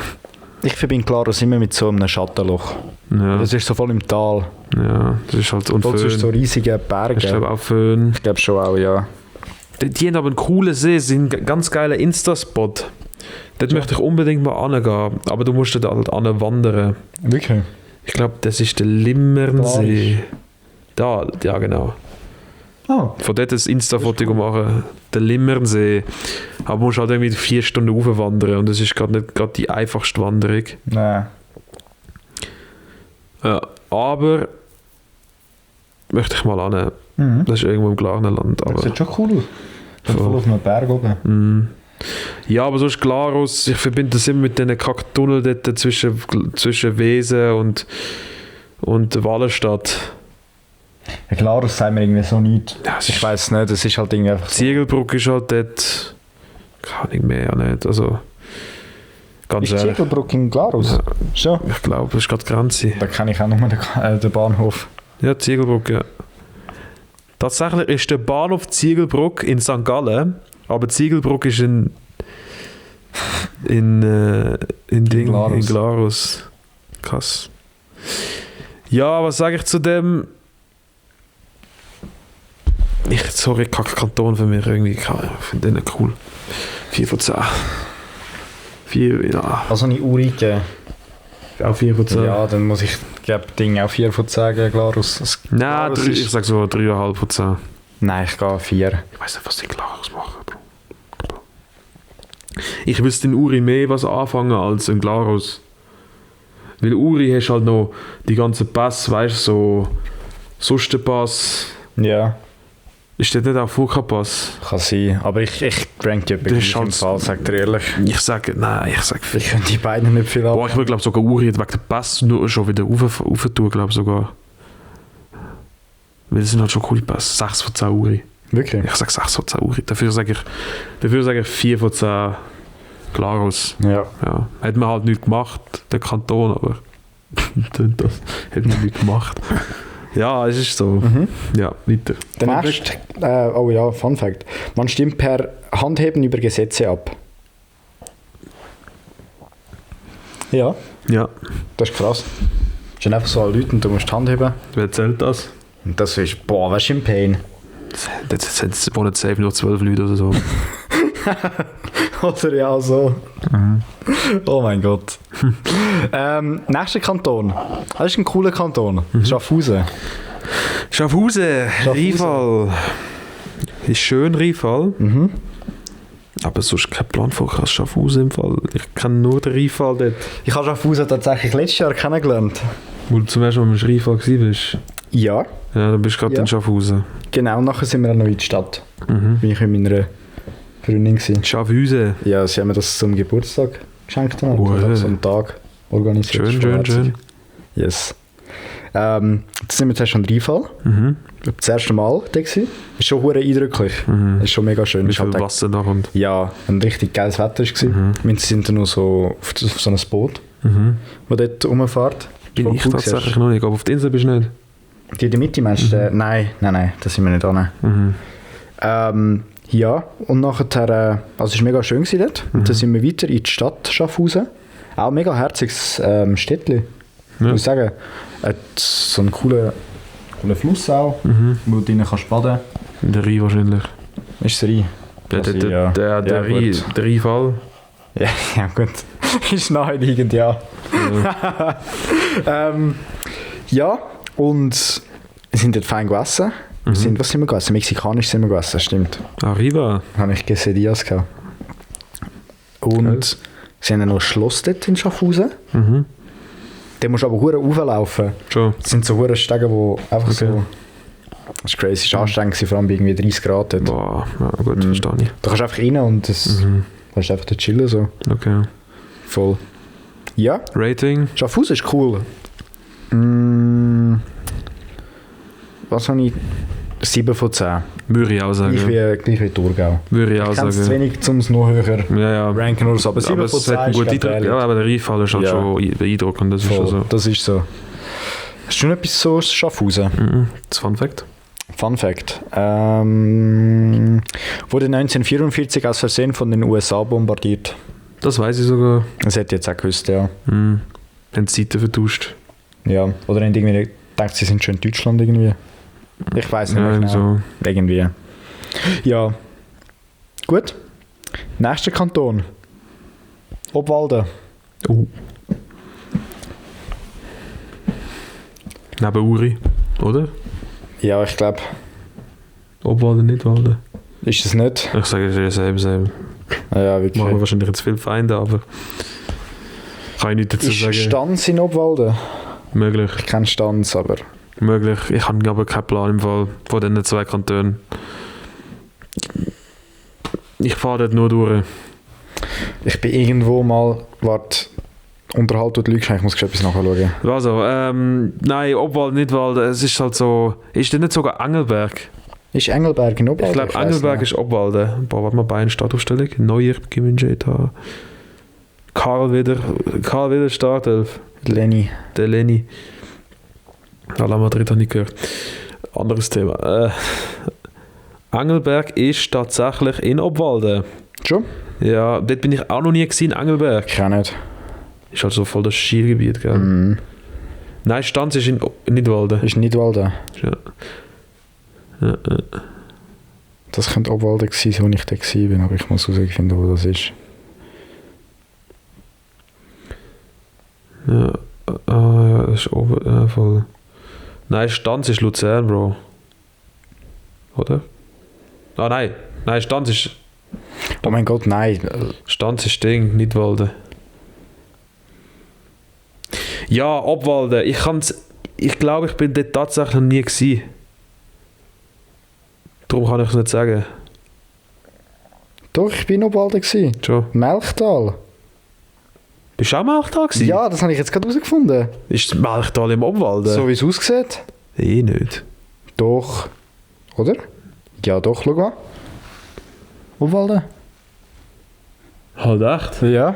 Ich verbinde Glarus immer mit so einem Schattenloch.
Ja.
Das ist so voll im Tal.
Ja, das ist halt unföhn.
Das ist so riesige Berge.
Ich glaube auch Föhn.
Ich glaube schon auch, ja.
Die haben aber einen coolen See, sie sind ein ganz geiler Insta-Spot. Dort möchte ich unbedingt mal hingehen, aber du musst dort halt wandern.
Wirklich?
Ich glaube, das ist der Limmernsee. Da, ja genau.
Oh.
Von dort ein Insta-Foto machen. Der Limmernsee. Aber du musst halt irgendwie 4 Stunden raufwandern und das ist gerade nicht gerade die einfachste Wanderung.
Nein.
Ja, aber möchte ich mal an. Das ist irgendwo im Glarnerland.
Das sieht schon cool aus. Voll auf einem Berg oben.
Ja, aber sonst Glarus, ich verbinde das immer mit diesen Kacktunnel dort zwischen Wesen und Wallenstadt.
Ja, Glarus sagt mir irgendwie so nichts.
Ja,
ich weiß nicht, es ist halt irgendwie einfach so.
Ziegelbrücke ist halt dort, kann ich mehr nicht, also ganz
ist
ehrlich.
Ziegelbrücke in Glarus?
Ja.
Schon?
Ich glaube, das ist gerade die Grenze.
Da kenne ich auch nur den Bahnhof.
Ja, Ziegelbrücke, ja. Tatsächlich ist der Bahnhof Ziegelbrücke in St. Gallen, aber Ziegelbrücke ist in Glarus. Krass. Ja, was sage ich zu dem? Sorry, Kack-Kanton für mich irgendwie. Ich finde den cool. 4 von 10. 4, ja.
Also eine Uhr eingeben.
Auch 4 von 10.
Ja, dann muss ich Dinge auch 4 von 10 geben, Glarus.
Nein, ich sage so 3,5 von 10.
Nein, ich gehe 4.
Ich weiß nicht, was die Glarus machen, Bro. Ich wüsste in Uri mehr was anfangen als in Glarus. Weil Uri hast halt noch die ganzen Pässe, weißt du, so Sustenpass.
Ja.
Ist das nicht auch Furka-Pass?
Kann sein, aber ich rank die wirklich im Fall, sag dir ehrlich.
Ich sage 4.
Ich könnte die beiden nicht viel ab.
Boah, ich würde glaube sogar Uri wegen der Pass nur schon wieder rauf tun, glaube sogar. Weil das sind halt schon coole Pass. 6 von 10 Uri.
Wirklich?
Ich sage 6 von 10 Uri. Dafür sage ich 4 von 10 Glarus.
Ja.
Ja. Hat man halt nichts gemacht, der Kanton, aber das hat man nicht gemacht. Ja, es ist so. Ja, weiter.
Der nächste, oh ja, Fun Fact. Man stimmt per Handheben über Gesetze ab. Ja.
Ja.
Das ist krass. Es sind einfach so alle Leute und du musst die Hand heben.
Wer erzählt das?
Und das ist, boah, was ist im Pain?
Jetzt wohnen safe nur 12 Leute oder so.
Oder ja, so. Oh mein Gott. Nächster Kanton. Das ist ein cooler Kanton. Schaffhausen.
Schaffhausen, Riefal. Ist schön, Riefal. Aber sonst kein Plan von krass Schaffhausen im Fall. Ich kenne nur den Riefal dort.
Ich habe Schaffhausen tatsächlich letztes Jahr kennengelernt.
Wo du zum ersten Mal im Riefal warst.
Ja.
Ja, dann bist du gerade in Schaffhausen.
Genau, nachher sind wir auch noch in die Stadt. Bin ich in meiner Freundin gewesen.
Schaffhausen.
Ja, sie haben mir das zum Geburtstag geschenkt. So einen Tag organisiert.
Schön.
Yes. Jetzt sind wir zuerst an Riefal. Das erste Mal da gewesen. Ist schon hure eindrücklich. Ist schon mega schön.
Wie viel Wasser da kommt.
Ja, ein richtig geiles Wetter war. Wir sind dann noch so auf so einem Boot, das dort rumfährt.
Bin ich tatsächlich noch nicht, aber auf der Insel bist du nicht.
Die in der Mitte meinst du? Nein, da sind wir nicht dran. Ja, und nachher, also es war mega schön dort. Und dann sind wir weiter in die Stadt Schaffhausen. Auch ein mega herziges Städtchen.
Ja.
Muss ich sagen, hat so einen coolen Ein Fluss auch, wo du drinnen kannst baden.
In der Rhein wahrscheinlich.
Ist es Rhein?
Der Rheinfall.
Ja, gut. Ist naheliegend, ja. Ja, und wir sind dort fein gegessen. Was sind wir gegessen? Mexikanisch sind wir gegessen, stimmt.
Arriba.
Habe ich Quesadillas gehabt. Und sie haben noch ein Schloss dort in Schaffhausen. Da musst du aber hure rauflaufen.
Schon.
Das sind so hure Stege, die einfach so... Das ist crazy, es war anstrengend, vor allem bei irgendwie 30 Grad dort.
Boah, ja, gut, verstehe ich.
Da kannst du einfach rein und das kannst einfach dort chillen. So.
Okay.
Voll. Ja,
Rating?
Schaffhausen ist cool. Was habe ich? 7 von 10.
Würde ich auch sagen.
Gleich wie Thurgau.
Würde ich auch
Ich kenne es
sagen.
zu wenig, um es noch höher
Ja.
ranken oder so. Aber 7 von 10 ist
gut ja, aber der Rheinfall ist halt schon beeindruckend. Das ist schon so.
Das ist so. Hast du noch etwas so aus Schaffhausen?
Das Fun Fact.
Fun Fact. Wurde 1944 aus Versehen von den USA bombardiert.
Das weiß ich sogar.
Das hätte ich jetzt auch gewusst, ja.
Haben die Seiten vertauscht.
Ja. Oder haben irgendwie gedacht, sie sind schon in Deutschland irgendwie. Ich weiß nicht mehr genau.
So.
Irgendwie. Ja. Gut. Nächster Kanton. Obwalden.
Neben Uri, oder?
Ja, ich glaube.
Obwalden, nicht Walden.
Ist es nicht?
Ich sage, es ist selber.
Ja, wirklich.
Machen wir wahrscheinlich jetzt viele Feinde, aber kann ich nicht dazu sagen.
Ist Stanz in Obwalden?
Möglich.
Ich kenne Stanz, aber...
Möglich. Ich habe aber keinen Plan im Fall von diesen 2 Kantonen. Ich fahre dort nur durch.
Ich bin irgendwo mal... Warte... Unterhalt und Lüge, ich muss etwas nachschauen.
Also, nein, Obwalden, nicht Walden. Es ist halt so... Ist das nicht sogar Engelberg?
Ist Engelberg in Obwalden?
Ich glaube, Engelberg ist Obwalden. Boah, warte mal, bei einer Startaufstellung. Neuer Gewinnjet. Karl wieder Startelf.
Lenny.
Der Lenny. Real Madrid habe ich gehört. Anderes Thema. Engelberg ist tatsächlich in Obwalden.
Schon?
Ja, dort bin ich auch noch nie gesehen, Engelberg.
Ich auch nicht.
Ist halt so voll das Skigebiet, gell? Nein, Stanz ist in Nidwalden.
Ist Nidwalden?
Ja.
Das könnte Obwalden sein, wo ich da war, aber ich muss herausfinden, wo das ist.
Ja, ja, das ist oben, ja, voll. Nein, Stanz ist Luzern, Bro. Oder? Ah, nein, Stanz ist...
Oh mein Gott, nein.
Stanz ist Ding, Nidwalden. Ja, Obwalden. Ich glaube, ich bin dort tatsächlich noch nie gewesen. Darum kann ich es nicht sagen.
Doch, ich bin in Obwalden.
Schon.
Melchtal.
Bist du auch Melchtal gewesen?
Ja, das habe ich jetzt gerade herausgefunden.
Ist Melchtal im Obwalden?
So wie es aussieht?
Nicht.
Doch. Oder? Ja, doch, schau mal. Obwalden.
Halt echt?
Ja.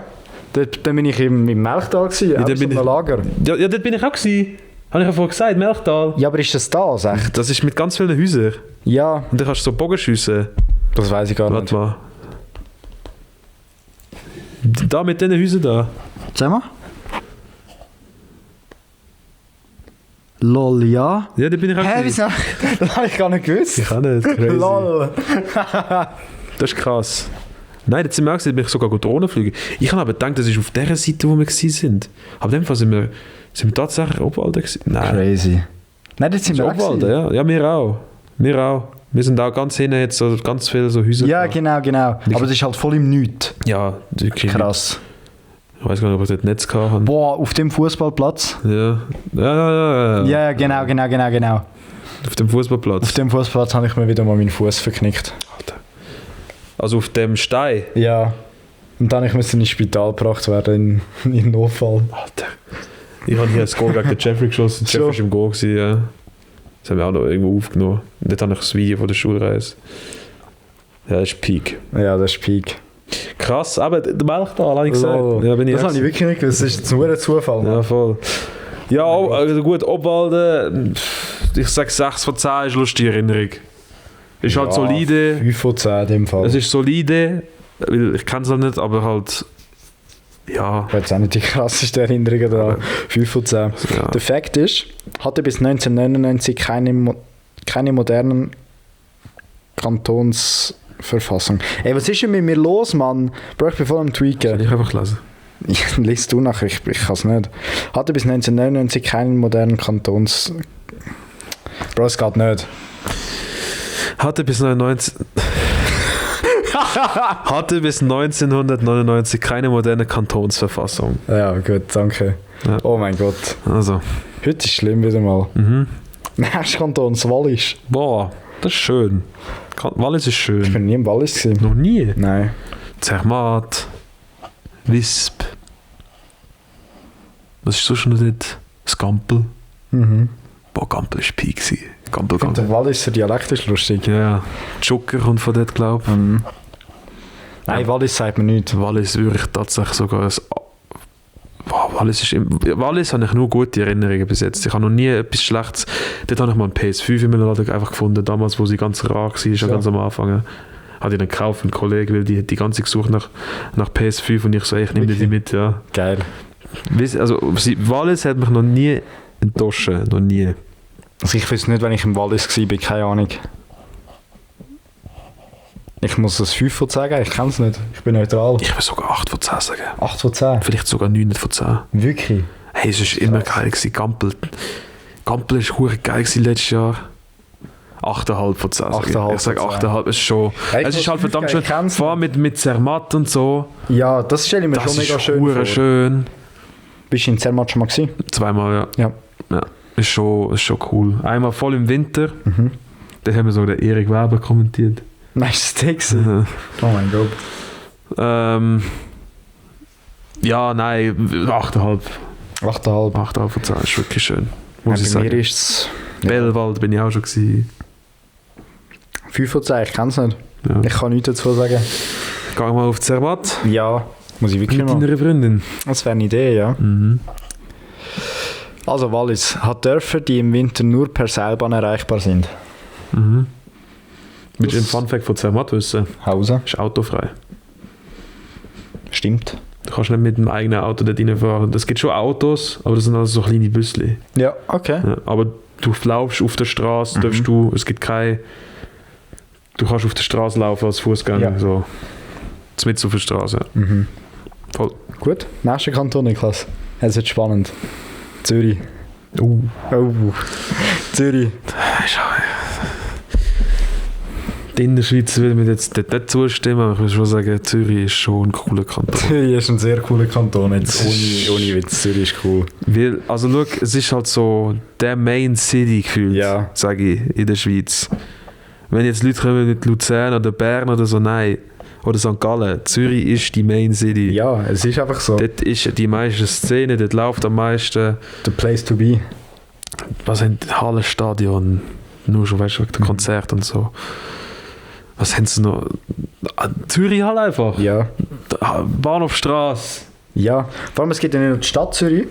Dort bin ich im Melchtal gewesen,
Ja,
auf so einem Lager.
Ja, dort bin ich auch gewesen. Habe ich ja vorhin gesagt, Melchtal.
Ja, aber ist das da, sag?
Das ist mit ganz vielen Häusern.
Ja.
Und dann kannst du so Bogen schiessen.
Das weiß ich gar nicht.
Warte mal. Da mit diesen Häusern da.
Sag mal. Lol, ja.
Ja, da bin ich auch
Hä,
gewesen.
wieso? Das habe ich gar nicht gewusst.
Ich auch nicht, crazy.
Lol.
Das ist krass. Nein, jetzt sind wir auch gesehen, bin ich sogar Drohnen fliegen. Ich habe aber gedacht, das ist auf der Seite, wo wir waren. Aber in dem Fall sind wir tatsächlich Obwalden gewesen. Nein.
Crazy. Nein, das sind wir auch
Obwalden, ja. Ja, wir auch. Wir sind auch ganz hinten jetzt so ganz viele so Häuser.
Ja, genau. Aber das ist halt voll im Nichts.
Ja, wirklich.
Krass.
Ich weiß gar nicht, ob ich dort Netz hatte.
Boah, auf dem Fußballplatz.
Ja.
Ja, genau.
Auf dem Fußballplatz.
Auf dem Fußballplatz habe ich mir wieder mal meinen Fuß verknickt.
Alter. Also auf dem Stein?
Ja. Und dann musste ich ins Spital gebracht werden, in Notfall.
Alter. Ich habe hier ein Goal gegen den Jeffrey geschossen. Jeffrey war im Goal, ja. Das haben wir auch noch irgendwo aufgenommen. Und dort habe ich das Video von der Schulreise. Ja, das ist Peak.
Ja, das ist Peak.
Krass, aber der Melchtal, habe ich gesagt. Ja, bin ich
das habe ich wirklich nicht gewusst. Das ist nur ein Zufall.
Ja, voll. Ja, also gut, Obwalden, ich sage 6 von 10 ist lustige Erinnerung. Ist halt solide.
5 von 10 in dem Fall.
Es ist solide, weil ich kenne es halt nicht, aber halt Ja.
Ich habe jetzt auch nicht die krassesten Erinnerungen daran. 5 von 10.
Ja.
Der Fakt ist, hatte bis 1999 keine modernen Kantonsverfassung. Ey, was ist denn mit mir los, Mann? Bro, ich bin voll am Tweaken.
Soll ich einfach lesen?
Lies du nachher, ich kann es nicht. Hatte bis 1999 keinen modernen Kantons... Bro, es geht nicht.
Hatte bis 1999 keine moderne Kantonsverfassung.
Ja, gut, danke.
Ja.
Oh mein Gott.
Also.
Heute ist schlimm wieder mal.
Mhm.
Nächster Kanton, das Wallis.
Boah, das ist schön. Wallis ist
Ich
schön.
bin nie im Wallis gewesen.
Noch nie?
Nein.
Zermatt, Wisp. Was ist so schon dort? Skampel.
Mhm.
Boah, Gampel war Peak. Gampel,
Und der Walliser Dialekt ist lustig.
Ja, Joker kommt von dort, glaube ich.
Mhm. Nein, Wallis sagt man nicht.
Wallis würde ich tatsächlich sogar als... Wow, Wallis habe ich nur gute Erinnerungen bis jetzt. Ich habe noch nie etwas Schlechtes... Dort habe ich mal einen PS5 im Laden einfach gefunden, damals, wo sie ganz rar war, schon ganz am Anfang. Hatte ich dann gekauft, einen Kollegen, weil die ganze gesucht nach PS5 und ich so, ich nehme die mit, ja.
Geil.
Also, Wallis hat mich noch nie enttäuscht, noch nie.
Also ich weiß nicht, wenn ich im Wallis war, keine Ahnung. Ich muss das 5 von 10 geben, ich kenne es nicht. Ich bin neutral.
Ich würde sogar 8 von 10 sagen.
8 von 10?
Vielleicht sogar 9 von 10.
Wirklich?
Hey, es war immer geil gewesen. Gampel war verdammt geil gewesen letztes Jahr. 8,5 von 10.
8,5
ich sage
von 10.
8,5 ist schon...
Ja,
es ist halt verdammt schön. Vor allem mit Zermatt und so.
Ja, das stelle ich mir schon mega schön vor.
Das ist schön.
Bist du in Zermatt schon mal gewesen?
Zweimal, ja.
Ja.
Ist schon cool. Einmal voll im Winter.
Mhm.
Da haben wir so den Erik Weber kommentiert.
Nice Texte. Oh mein Gott.
Ja, nein, 8,5.
8,5.
8,5 von 10 ist wirklich schön. Muss ich
Bei mir
sagen.
ist es...
Bellwald bin ich auch schon gewesen.
5 von 10, ich kenne es nicht.
Ja.
Ich kann nichts dazu sagen.
Geh mal auf Zermatt.
Ja, muss ich wirklich
Mit
mal.
deiner Freundin.
Das wäre eine Idee, ja.
Mhm.
Also Wallis hat Dörfer, die im Winter nur per Seilbahn erreichbar sind.
Mhm. Willst du
Das-
einen Funfact von Zermatt wissen?
Hause.
Ist autofrei.
Stimmt.
Du kannst nicht mit dem eigenen Auto dort reinfahren. Es gibt schon Autos, aber das sind also so kleine Büsschen.
Ja, okay.
Ja, aber du laufst auf der Straße, darfst du, es gibt keine... Du kannst auf der Straße laufen als Fußgänger,
Ja.
so. Mitten auf der Straße.
Mhm.
Voll.
Gut, nächster Kanton, Niklas. Es wird spannend. Zürich. Oh. Zürich.
Die Innerschweiz würde mir jetzt dort nicht zustimmen, aber ich würde schon sagen, Zürich ist schon ein cooler Kanton.
Zürich ist ein sehr cooler Kanton. Jetzt ohne Witz, Zürich ist cool.
Weil, also schau, es ist halt so der Main City gefühlt,
Ja.
sage ich, in der Schweiz. Wenn jetzt Leute kommen mit Luzern oder Bern oder so, nein. Oder St. Gallen, Zürich ist die Main City.
Ja, es ist einfach so.
Dort ist die meiste Szene, dort läuft am meisten.
The place to be.
Was haben die Hallenstadion? Nur schon, weißt du, wegen der Konzerte und so. Was haben sie noch? Zürich halt einfach.
Ja.
Bahnhofstrasse.
Ja, vor allem es gibt ja nicht nur die Stadt Zürich.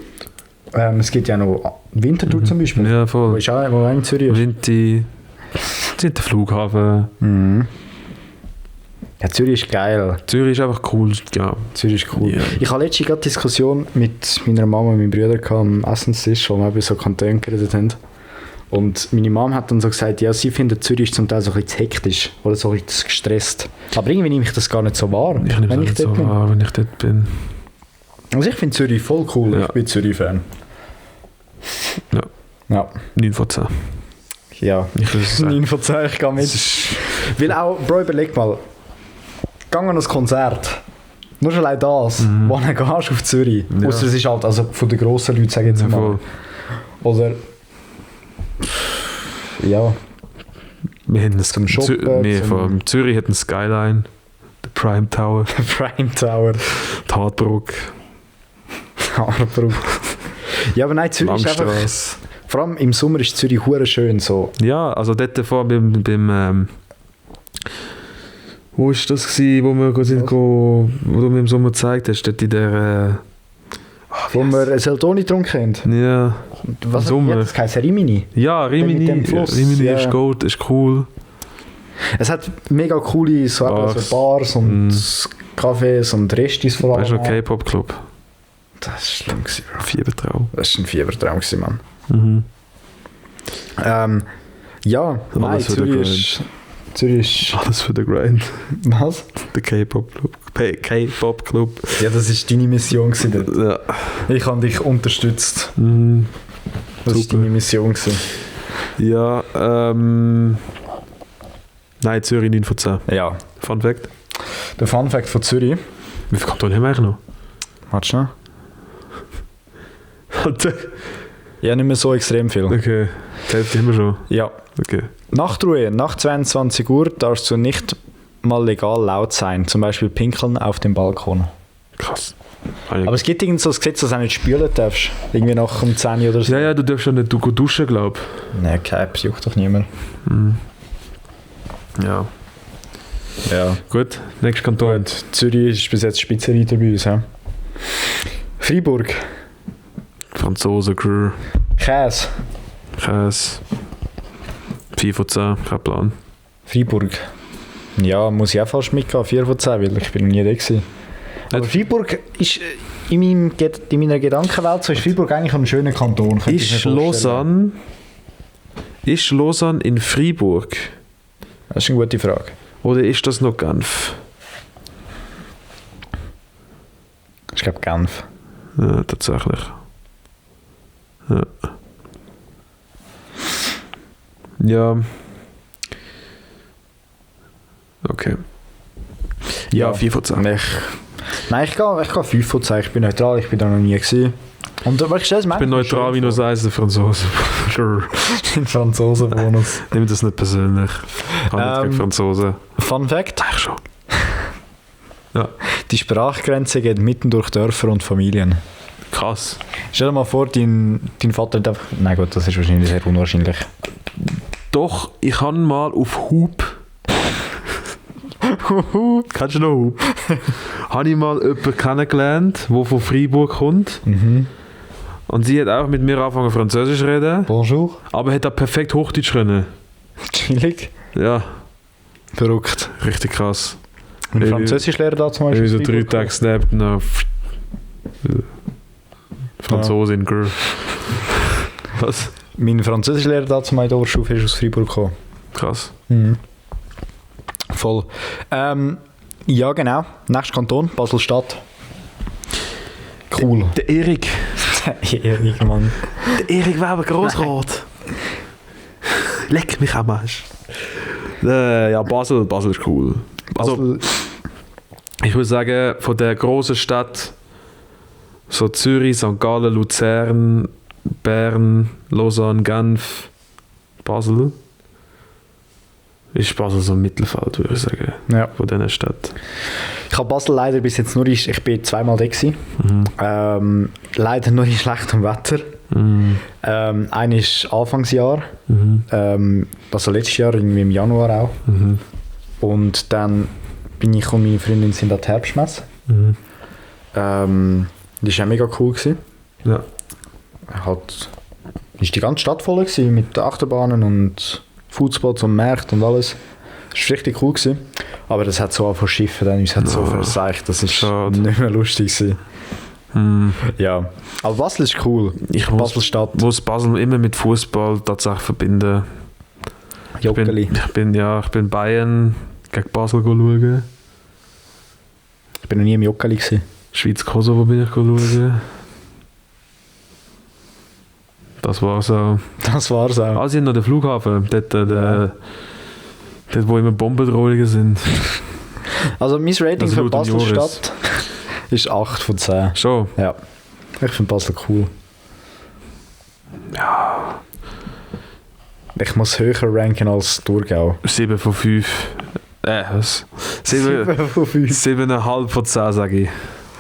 Es gibt ja noch Winterthur zum Beispiel.
Ja,
Wo
voll.
ist auch, wo auch in Zürich ist.
Vinti. Sind der Flughafen.
Mhm. Ja, Zürich ist geil.
Zürich ist einfach cool. Ja.
Zürich ist cool.
Ja.
Ich hatte letztens gerade Diskussion mit meiner Mama und meinem Bruder am Essenstisch, wo wir über so Kantone geredet haben. Und meine Mom hat dann so gesagt, ja, sie findet Zürich zum Teil so ein bisschen zu hektisch oder so ein bisschen zu gestresst. Aber irgendwie nehme ich das gar nicht so wahr,
Ich nehme
wenn
es
ich
nicht
dort
so
bin.
wahr, wenn ich dort bin.
Also ich finde Zürich voll cool,
Ja.
ich bin Zürich-Fan.
Ja.
Ja.
9 von 10.
Ja.
Ich würde sagen.
9 von 10, ich gehe mit.
Es ist-
Weil auch, Bro, überleg mal, geh an ein Konzert. Nur schon allein das, wo du gehst auf Zürich.
Ja.
Ausser es ist halt also von den grossen Leuten, sage ich jetzt
Ja,
mal.
voll.
Oder... Ja,
Wir haben
Zum Shoppen,
wir
zum-
von Zürich hat einen Skyline, der Prime Tower,
Prime Tower,
die Hartbrücke,
Harbruck. Ja, aber nein, Zürich ist einfach...
Langstrasse.
Vor allem im Sommer ist Zürich hure schön so.
Ja, also dort vor beim wo ist das gsi, wo wir sind, wo du mir im Sommer gezeigt hast, dort in der
Wo wir ein Seldoni getrunken haben.
ja,
Was
Sommer.
Das heisst Rimini.
ja, Rimini,
mit dem Fluss,
Rimini
ja.
ist gut, ist cool.
Es hat mega coole so,
Bars.
Bars und
Mm.
Cafés und Restis vor allem.
Weißt du, K-Pop-Club?
Das war schlimm, Bro.
Fiebertraum.
Das war ein Fiebertraum, Mann.
Mhm.
Ja, nein,
Alles für den
Zürich ist...
Alles für den Grind.
Was?
Der K-Pop-Club. K-Pop-Club.
Ja, das war deine Mission.
Ja.
Ich habe dich unterstützt.
Mhm.
Das war
Super.
deine Mission.
Ja, nein, Zürich 9 von 10.
Ja.
Fun Fact.
Der Fun Fact von Zürich.
Wie viele Kantone haben wir eigentlich noch?
Warte schnell. Ja, nicht mehr so extrem viel.
Okay, die Hälfte haben wir schon.
Ja.
Okay.
Nachtruhe. Nach 22 Uhr darfst du nicht mal legal laut sein. Zum Beispiel pinkeln auf dem Balkon.
Krass.
Aber es gibt irgend so ein Gesetz, dass du auch nicht spülen darfst. Irgendwie nach um 10 Uhr oder so.
Ja, du darfst ja nicht duschen, glaube ich.
Nein, Cap, juckt doch niemand.
Mhm. Ja.
Ja.
Gut, nächster Kanton.
Gut. Zürich ist bis jetzt Spitzenreiter bei uns. Ja. Freiburg.
Franzosen, Crew.
Käse.
Käse. 4 von 10, kein Plan.
Freiburg. Ja, muss ich auch fast mitgehen. 4 von 10, weil ich bin noch nie da gewesen. Aber Freiburg ist in meiner Gedankenwelt so, ist Freiburg eigentlich ein schöner Kanton.
Ist Lausanne in Freiburg?
Das ist eine gute Frage.
Oder ist das noch Genf?
Ich glaube Genf.
Ja, tatsächlich. Ja. Ja. Okay. Ja, 4 von 10.
Nein, ich gehe 5 von 10. Ich bin neutral, ich bin da noch nie gewesen. Und ich
bin neutral wie nur Eis, der Franzose.
Den Franzosen-Bonus.
Nimm das nicht persönlich. Ich habe nicht gegen Franzosen.
Fun Fact.
Eigentlich schon. Ja.
Die Sprachgrenze geht mitten durch Dörfer und Familien.
Krass.
Stell dir mal vor, dein Vater hat einfach... Nein gut, das ist wahrscheinlich sehr unwahrscheinlich.
Doch, ich habe mal auf Hub... Kennst du noch Hub? Habe ich mal jemanden kennengelernt, der von Freiburg kommt.
Mhm.
Und sie hat auch mit mir angefangen Französisch zu reden.
Bonjour.
Aber hat auch perfekt Hochdeutsch können.
Chillig.
Ja,
Verrückt.
richtig krass.
Mein Französischlehrer da zum Beispiel.
Ich so 3 Tage snappt und Franzosin, Girl. Was?
Mein Französischlehrer da zum Beispiel ist aus Freiburg gekommen.
Krass.
Mhm. Voll. Ja, genau. Nächster Kanton, Basel-Stadt. Cool.
Der Erik.
Der Erik, Mann.
Der Erik Weber Grossrot. Leck mich am Arsch. Ja, Basel ist cool. Also, ich würde sagen, von der grossen Stadt, so Zürich, St. Gallen, Luzern, Bern, Lausanne, Genf, Basel, ist Basel so ein Mittelfeld, würde ich sagen,
ja.
von diesen Städten.
Ich habe Basel leider bis jetzt nur, ich bin zweimal da gewesen.
Mhm.
Leider nur in schlechtem Wetter.
Mhm.
Einer ist Anfangsjahr,
Mhm.
also letztes Jahr, irgendwie im Januar auch.
Mhm.
Und dann bin ich und meine Freundin sind an die Herbstmesse.
Mhm.
Das war auch mega cool gewesen.
Ja.
Halt, ist die ganze Stadt voll gewesen, mit Achterbahnen und Foodspots und Märkten und alles. Das war richtig cool gewesen. Aber das hat so angefangen zu schiffen, dann uns hat so verseicht, das ist
schade.
nicht mehr lustig gewesen.
Mhm.
Ja, aber Basel ist cool.
Ich
Basel-Stadt.
muss Basel immer mit Fußball tatsächlich verbinden.
Joggeli.
Ich bin Bayern gegen Basel schauen.
Ich bin noch nie im Joggeli gewesen.
Schweiz-Kosovo bin ich schauen. Das war's auch.
Das war's auch.
Ah, sie haben noch den Flughafen, dort wo immer Bombendrohungen sind.
Also mein Rating
Also
für
laut
Basel-Stadt ist 8 von 10.
Schon?
Ja. Ich finde Basel cool.
Ja.
Ich muss höher ranken als Thurgau.
7 von 5. Was?
7 von 5.
7,5 von 10, sage ich.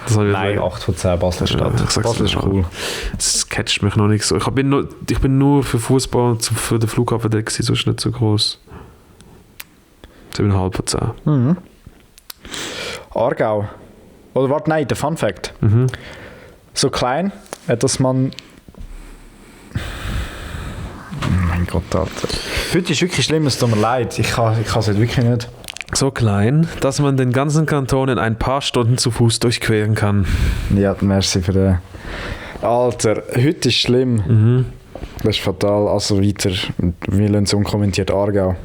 Das soll ich
Nein,
sagen.
8 von 10 Basel-Stadt.
Ja, ich sag's
Basel ist
mal.
cool.
Das catcht mich noch nicht so. Ich bin nur für Fußball und für den Flughafen da gewesen, sonst nicht so groß. 7,5 von 10.
Mhm. Aargau. Oder warte, nein, der Fun Fact.
Mhm.
So klein, dass man... Oh mein Gott, Alter. Heute ist wirklich schlimm, es tut mir leid. Ich kann es halt wirklich nicht.
So klein, dass man den ganzen Kanton in ein paar Stunden zu Fuß durchqueren kann.
Ja, merci für den. Alter, heute ist schlimm.
Mhm.
Das ist fatal. Also weiter, wir lassen es unkommentiert Aargau.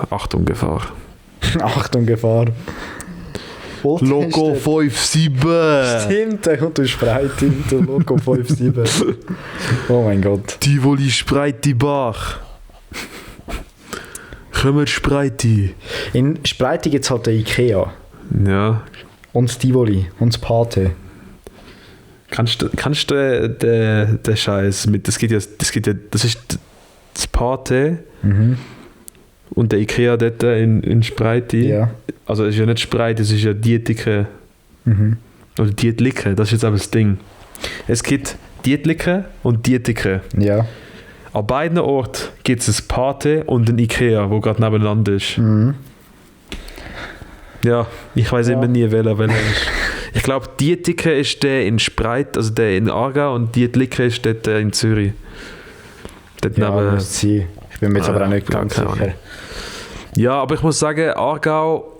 Achtung, Gefahr.
Achtung, Gefahr.
Loco 5-7.
Stimmt, der kommt aus Spreit hinter Loco 5-7. Oh mein Gott.
Tivoli Spreiti Bach. Kommen Spreiti.
In Spreiti gibt es halt den Ikea.
Ja.
Und das Tivoli. Und das Pate.
Kannst du den Scheiß mit, das ist das Pate und der Ikea dort in Spreiti.
Ja.
Also es ist ja nicht Spreiti, es ist ja Dietike.
Mhm.
Oder Dietliche, das ist jetzt aber das Ding. Es gibt Dietliche und Dietike.
Ja.
An beiden Orten gibt es ein Pate und ein Ikea, wo gerade nebeneinander ist.
Mhm.
Ja, ich weiß immer nie, welcher ist. Ich glaube, Dietike ist der in Spreit, also der in Aargau, und Dietliche ist der in Zürich. Dort
Ja,
neben,
muss sein. Ich bin mir jetzt aber auch nicht
ja,
ganz
keine
sicher.
Ahnung. Ja, aber ich muss sagen, Aargau,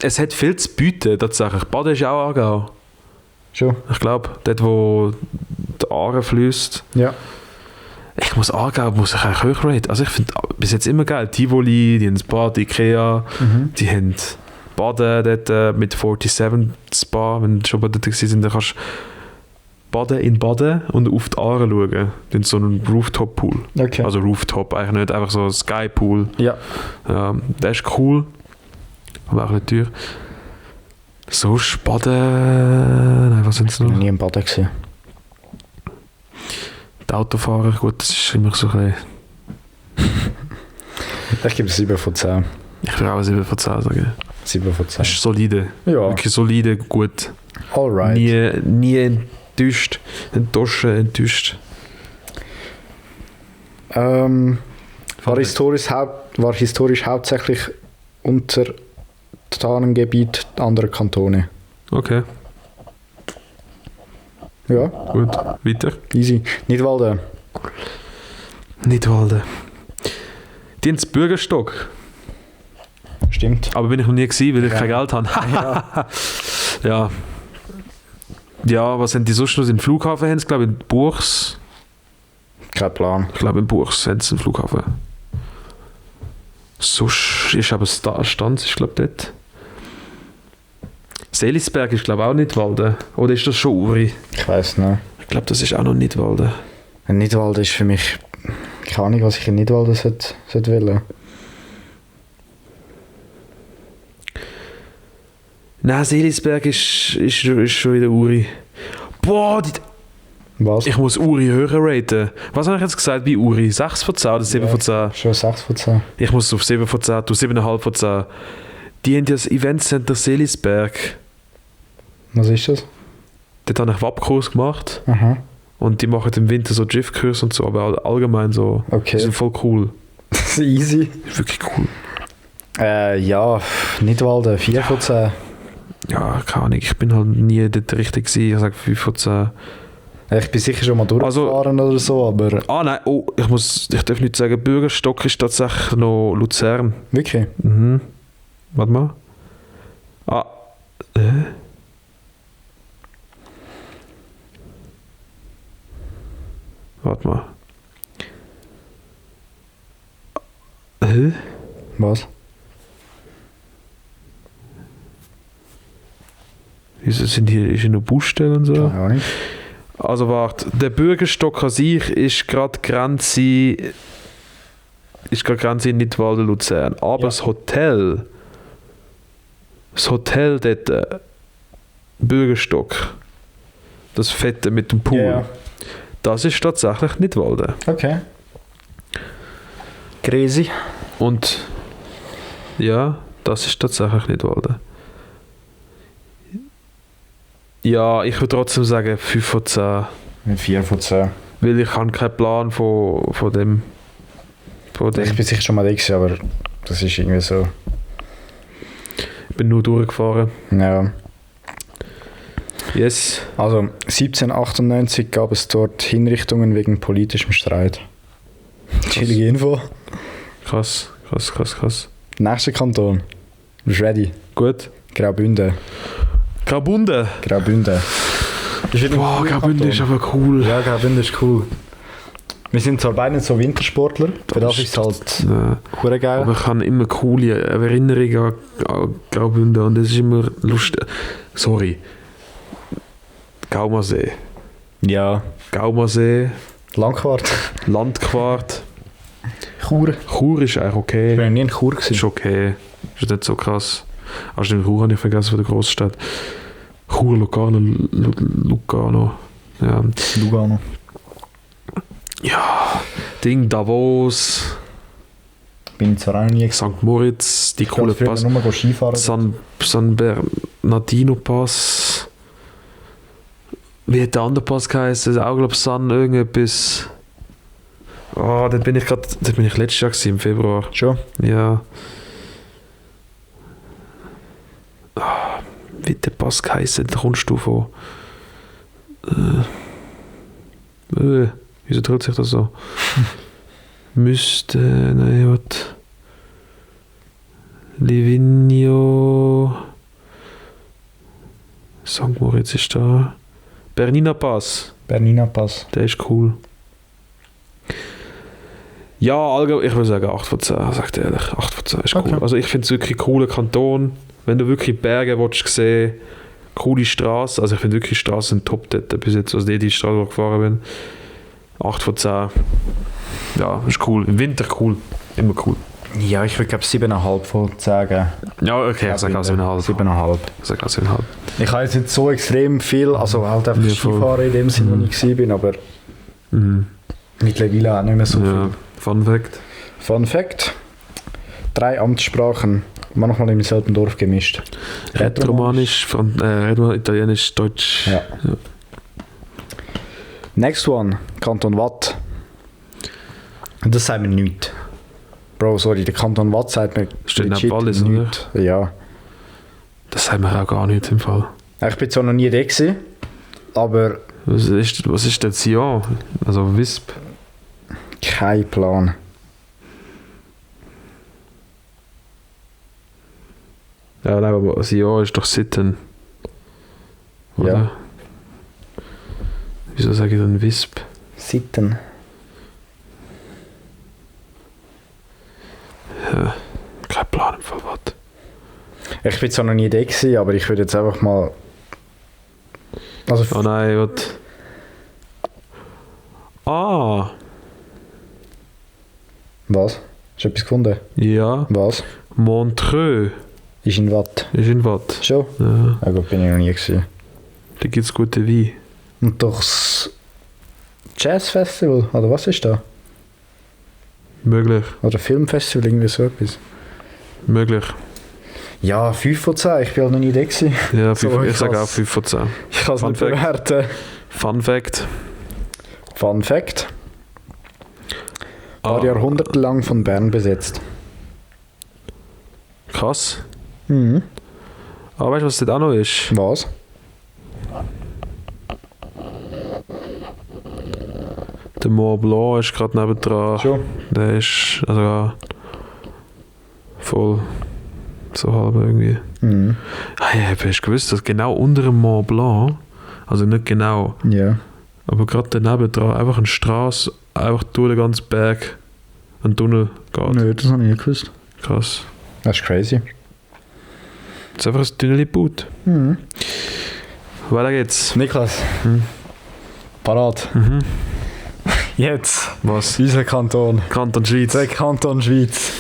es hat viel zu bieten tatsächlich. Baden ist auch Aargau.
Schon?
Ich glaube, dort wo der Aare fließt.
Ja.
Ich muss Aargau muss ich eigentlich hoch raten. Also ich finde bis jetzt immer geil. Tivoli, die haben das Bad, Ikea, die haben Baden dort mit 47 Spa. Wenn du schon bei dort warst, dann kannst du baden in Baden und auf die Aare schauen. In so einem Rooftop-Pool.
Okay.
Also Rooftop, eigentlich nicht einfach so ein Sky-Pool.
Ja.
Der ist cool, aber auch nicht teuer. So Baden... Nein, was sind es
Ich
noch?
war nie im Baden gesehen.
Die Autofahrer, gut, das ist immer so ein bisschen...
Ich gebe 7 von 10.
Ich würde auch 7 von 10 sagen.
7 von 10.
Das ist solide.
Ja.
Wirklich solide, gut.
Alright.
Nie enttäuscht. Enttäuscht.
War historisch hauptsächlich Untertanengebiet anderer Kantone.
Okay,
Ja,
gut. Weiter.
easy. Nidwalden.
Nidwalden. Die haben das Bürgerstock.
Stimmt.
Aber bin ich noch nie gewesen, weil ich kein Geld habe.
Ja.
Ja. Ja, was haben die sonst noch? Den Flughafen haben sie, glaube ich, in Buchs.
Kein Plan.
Ich glaube, in Buchs haben sie einen Flughafen. Sonst ist aber Stanz, ich glaube, dort. Seelisberg ist, glaube ich, auch Nidwalden. Oder ist das schon Uri?
Ich weiß nicht.
Ich glaube, das ist auch noch Nidwalden.
Ein Nidwalden ist für mich... Keine Ahnung, was ich in Nidwalden sollte wollen.
Nein, Seelisberg ist schon wieder Uri. Boah,
Was?
ich muss Uri höher raten. Was habe ich jetzt gesagt bei Uri? 6 von 10 oder 7 von 10?
Schon 6 von 10.
Ich muss auf 7 von 10, du 7,5 von 10. Die haben ja das Eventcenter Seelisberg.
Was ist das?
Dort habe ich WAP-Kurs gemacht.
Aha.
Und die machen im Winter so Drift-Kurs und so, aber allgemein so.
Okay.
Die sind voll cool.
Das ist easy.
Wirklich cool.
Ja, Nidwalden, 4 von 10.
Ja, keine Ahnung, ich bin halt nie dort richtig gewesen. Ich sage 5 von 10.
Ich bin sicher schon mal durchgefahren oder so, aber...
Ah nein, ich darf nicht sagen, Bürgerstock ist tatsächlich noch Luzern.
Wirklich?
Mhm. Warte mal. Warte mal.
Was?
Wieso ist hier noch Baustellen und so?
Keine Ahnung.
Also warte, der Bürgerstock an sich ist gerade Grenze in Nidwalden, Luzern. Aber
Ja.
das Hotel dort, Bürgerstock, das Fette mit dem Pool,
Ja.
das ist tatsächlich Nidwalden.
Okay. Crazy.
Und ja, das ist tatsächlich Nidwalden. Ja, ich würde trotzdem sagen 5 von 10.
4 von 10.
Weil ich habe keinen Plan von dem.
Ich bin sicher schon mal da gewesen, aber das ist irgendwie so...
Ich bin nur durchgefahren.
Ja.
Yes.
Also 1798 gab es dort Hinrichtungen wegen politischem Streit. Chillige Info.
Krass.
Nächster Kanton. Bist du ready?
Gut.
Graubünden.
Graubünden.
Boah,
Graubünden ist aber cool.
Ja, Graubünden ist cool. Wir sind zwar beide nicht so Wintersportler, für das ist es halt hure geil.
Aber ich habe immer coole Erinnerungen an Graubünden und es ist immer lustig. Sorry. Gaumersee.
Ja.
Gaumersee.
Langquart.
Landquart.
Chur.
Chur ist eigentlich okay.
Ich war nie in Chur.
Ist okay. Ist nicht so krass. Ach stimmt, Chur habe ich vergessen von der Großstadt. Chur, Lugano. Ja.
Lugano.
Ja. Ding, Davos.
Bin ich zwar auch noch nie
St. Moritz, die coole Pass.
Nur Skifahren.
San Bernardino Pass. Wie hat der andere Pass geheißen? Auch glaube San irgendetwas. Oh, dort bin ich letztes Jahr gewesen, im Februar.
Schon?
Ja. Wie hat der Pass geheißen? Da kommst du von. Wieso dreht sich das so? Müsste. Nein, was? Livigno. St. Moritz ist da. Bernina Pass. Der ist cool. Ja, allgemein, ich würde sagen 8 von 10, sagt ehrlich. 8 von 10 ist cool.
Okay.
Also ich finde es wirklich ein cooler Kanton. Wenn du wirklich Berge willst sehen, coole Straße. Also ich finde wirklich die Straßen sind top dort bis jetzt, also die Straße, wo ich gefahren bin. 8 von 10. Ja, ist cool. Im Winter cool. Immer cool.
Ja, ich würde glaube 7,5 von 10 geben.
Ja, okay, ich sage auch 7,5.
7,5.
Ich sage auch 7,5.
Ich habe jetzt nicht so extrem viel, also halt einfach
Ja,
Skifahren in dem Sinne, wo ich war, aber mittlerweile auch nicht mehr so
Ja, Fun Fact.
Fun Fact: 3 Amtssprachen, manchmal im selben Dorf gemischt.
Rätoromanisch, Italienisch, Deutsch.
Ja. Next one, Kanton Watt. Das sagt mir nichts. Bro, sorry, der Kanton Watt sagt mir
Steht neben
legit
Wallis, oder?
nichts. Ja.
Das sagen wir auch gar nicht im Fall.
Ich bin zwar noch nie da gewesen, aber
Was ist denn Sion? Also Wisp?
kein Plan.
Ja, nein, aber Sion ist doch Sitten. Oder?
Ja.
Wieso sage ich dann Wisp?
Sitten.
Ja, kein Plan im Fall, was.
Ich bin zwar noch nie da gewesen, aber ich würde jetzt einfach mal... Also,
Oh nein, was? Ah!
was? Hast du etwas gefunden?
Ja,
Was?
Montreux
Ist in Watt.
ist in Watt.
Schon?
Ja,
Ja gut, bin ich noch nie gewesen.
da gibt es gute Wein.
Und doch das Jazzfestival, oder was ist da?
Möglich,
Oder Filmfestival, irgendwie so etwas.
möglich.
Ja, 5 von 10, ich bin halt noch nie da gewesen.
Ja,
So,
ich
ich
sage auch
kann's-
5 von 10.
Ich kann es
Fun
nicht
Fact.
bewerten.
Fun Fact.
Fun Fact: War jahrhundertelang von Bern besetzt.
Krass.
Mhm.
Aber weißt du, was dort auch noch ist?
Was?
Der Mont Blanc ist gerade nebendran.
Schon?
Der ist also ja, voll so halb irgendwie.
Mhm.
Ah ja, hast du gewusst, dass genau unter dem Mont Blanc, also nicht genau,
Ja.
aber gerade daneben dran einfach eine Straße, einfach durch den ganzen Berg, ein Tunnel geht.
Nö, das habe ich nicht gewusst.
Krass.
Das ist crazy.
Das ist einfach ein Tunnel gebaut.
Mhm.
Weiter geht's.
Niklas.
Mhm.
Parat.
Mhm.
Jetzt.
Was?
Unser Kanton.
Kanton Schweiz.
Der Kanton Schweiz.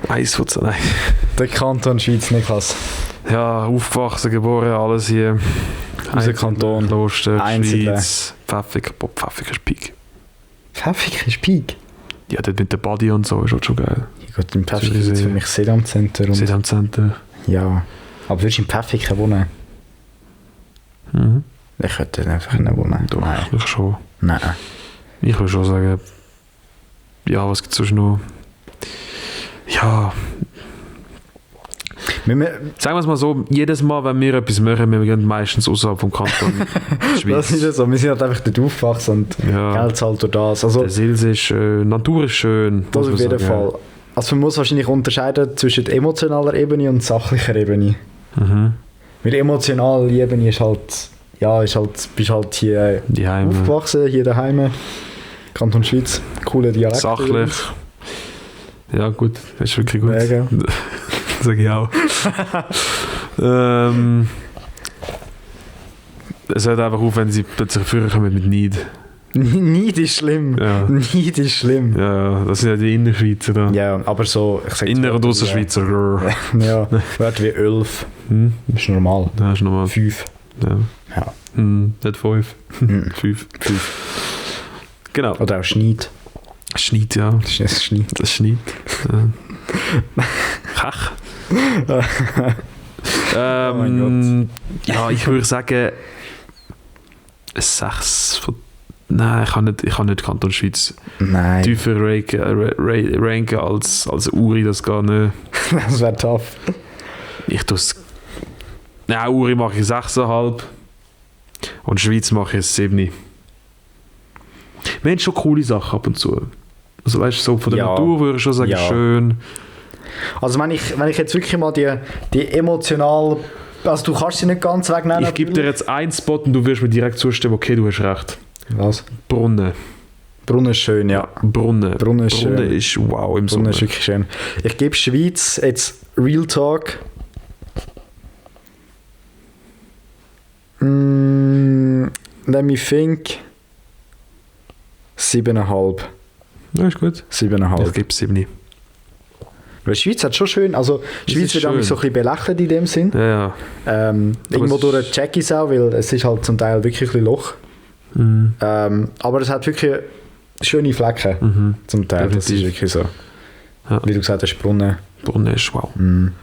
1 von 10. Nein.
Der Kanton Schweiz, Niklas.
Ja, aufgewachsen, geboren, alles hier.
Unser Kanton.
Kloster,
Einzelne.
Schweiz, Pfäffiker, Pfäffiker ist Peak.
Pfäffiker ist Peak.
Ja, dort mit der Body und so ist auch schon geil.
Ja gut, im Pfäffiker
Zürich
ist
See.
für mich Sedan-Center. und-
Seht am Center.
Ja. Aber würdest du in Pfäffiker wohnen?
Mhm.
Ich könnte einfach nicht wohnen.
Doch,
Nein.
ich schon.
Nein.
Ich würde schon sagen, ja, was gibt es sonst noch? Ja,
Wir,
sagen wir es mal so, jedes Mal, wenn wir etwas machen, wir gehen meistens außerhalb vom Kanton Schweiz.
das ist ja so. Wir sind halt einfach dort aufgewachsen und
Ja,
Geld zahlt durch das. Also,
der Sils ist schön, Natur ist schön.
das
muss
auf
man
jeden
sagen.
Fall. Also man muss wahrscheinlich unterscheiden zwischen emotionaler Ebene und sachlicher Ebene.
Mhm.
Weil emotionale Ebene ist halt, bist halt hier aufgewachsen, hier daheim, Kanton Schweiz, cooler Dialekt.
Sachlich.
Übrigens.
Ja gut, das ist wirklich gut.
Ja,
Sag ich auch. Es hört einfach auf, wenn sie plötzlich früher kommen mit Neid.
Neid ist schlimm.
Ja.
Neid ist schlimm.
Ja, das sind ja die Innerschweizer da.
Ja, aber so, ich sag
Inner- und Ausserschweizer.
Ja, Wörter wie 11.
Hm?
Das ist normal.
Ja, ist normal.
5.
Ja.
Ja.
Nicht 5. 5. Genau.
Oder auch Schneid.
Schneid, ja.
Das ist Schneid.
Das Schneid. Kach.
mein
ja, ich würde sagen 6 von... Nein, ich kann nicht Kanton Schweiz
Nein.
tiefer ranken als Uri, das gar nicht.
Das wäre tough.
Ich tue es... Nein, Uri mache ich 6,5 und Schweiz mache ich 7. Wir haben schon coole Sachen ab und zu. Also weißt du, so von der Natur würde ich schon sagen, schön.
Also wenn ich jetzt wirklich mal die emotional... Also du kannst sie nicht ganz wegnehmen.
Ich gebe dir jetzt einen Spot und du wirst mir direkt zustimmen, okay, du hast recht.
Was?
Brunnen.
Brunnen ist schön, ja.
Brunnen ist
schön.
Ist wow im
Brunnen
Sommer.
ist wirklich schön. Ich gebe Schweiz jetzt Real Talk. Let me think. 7,5.
Ja, ist gut.
7,5.
Ich gebe 7.
Weil die Schweiz hat schon schön, also die Schweiz wird nämlich so ein bisschen belächelt in dem Sinn.
Ja.
Irgendwo durch check ich es auch, weil es ist halt zum Teil wirklich ein bisschen Loch.
Mhm.
Aber es hat wirklich schöne Flecken zum Teil, das ist wirklich so.
Ja.
Wie du gesagt hast, Brunnen.
Brunnen ist wow.
Mhm.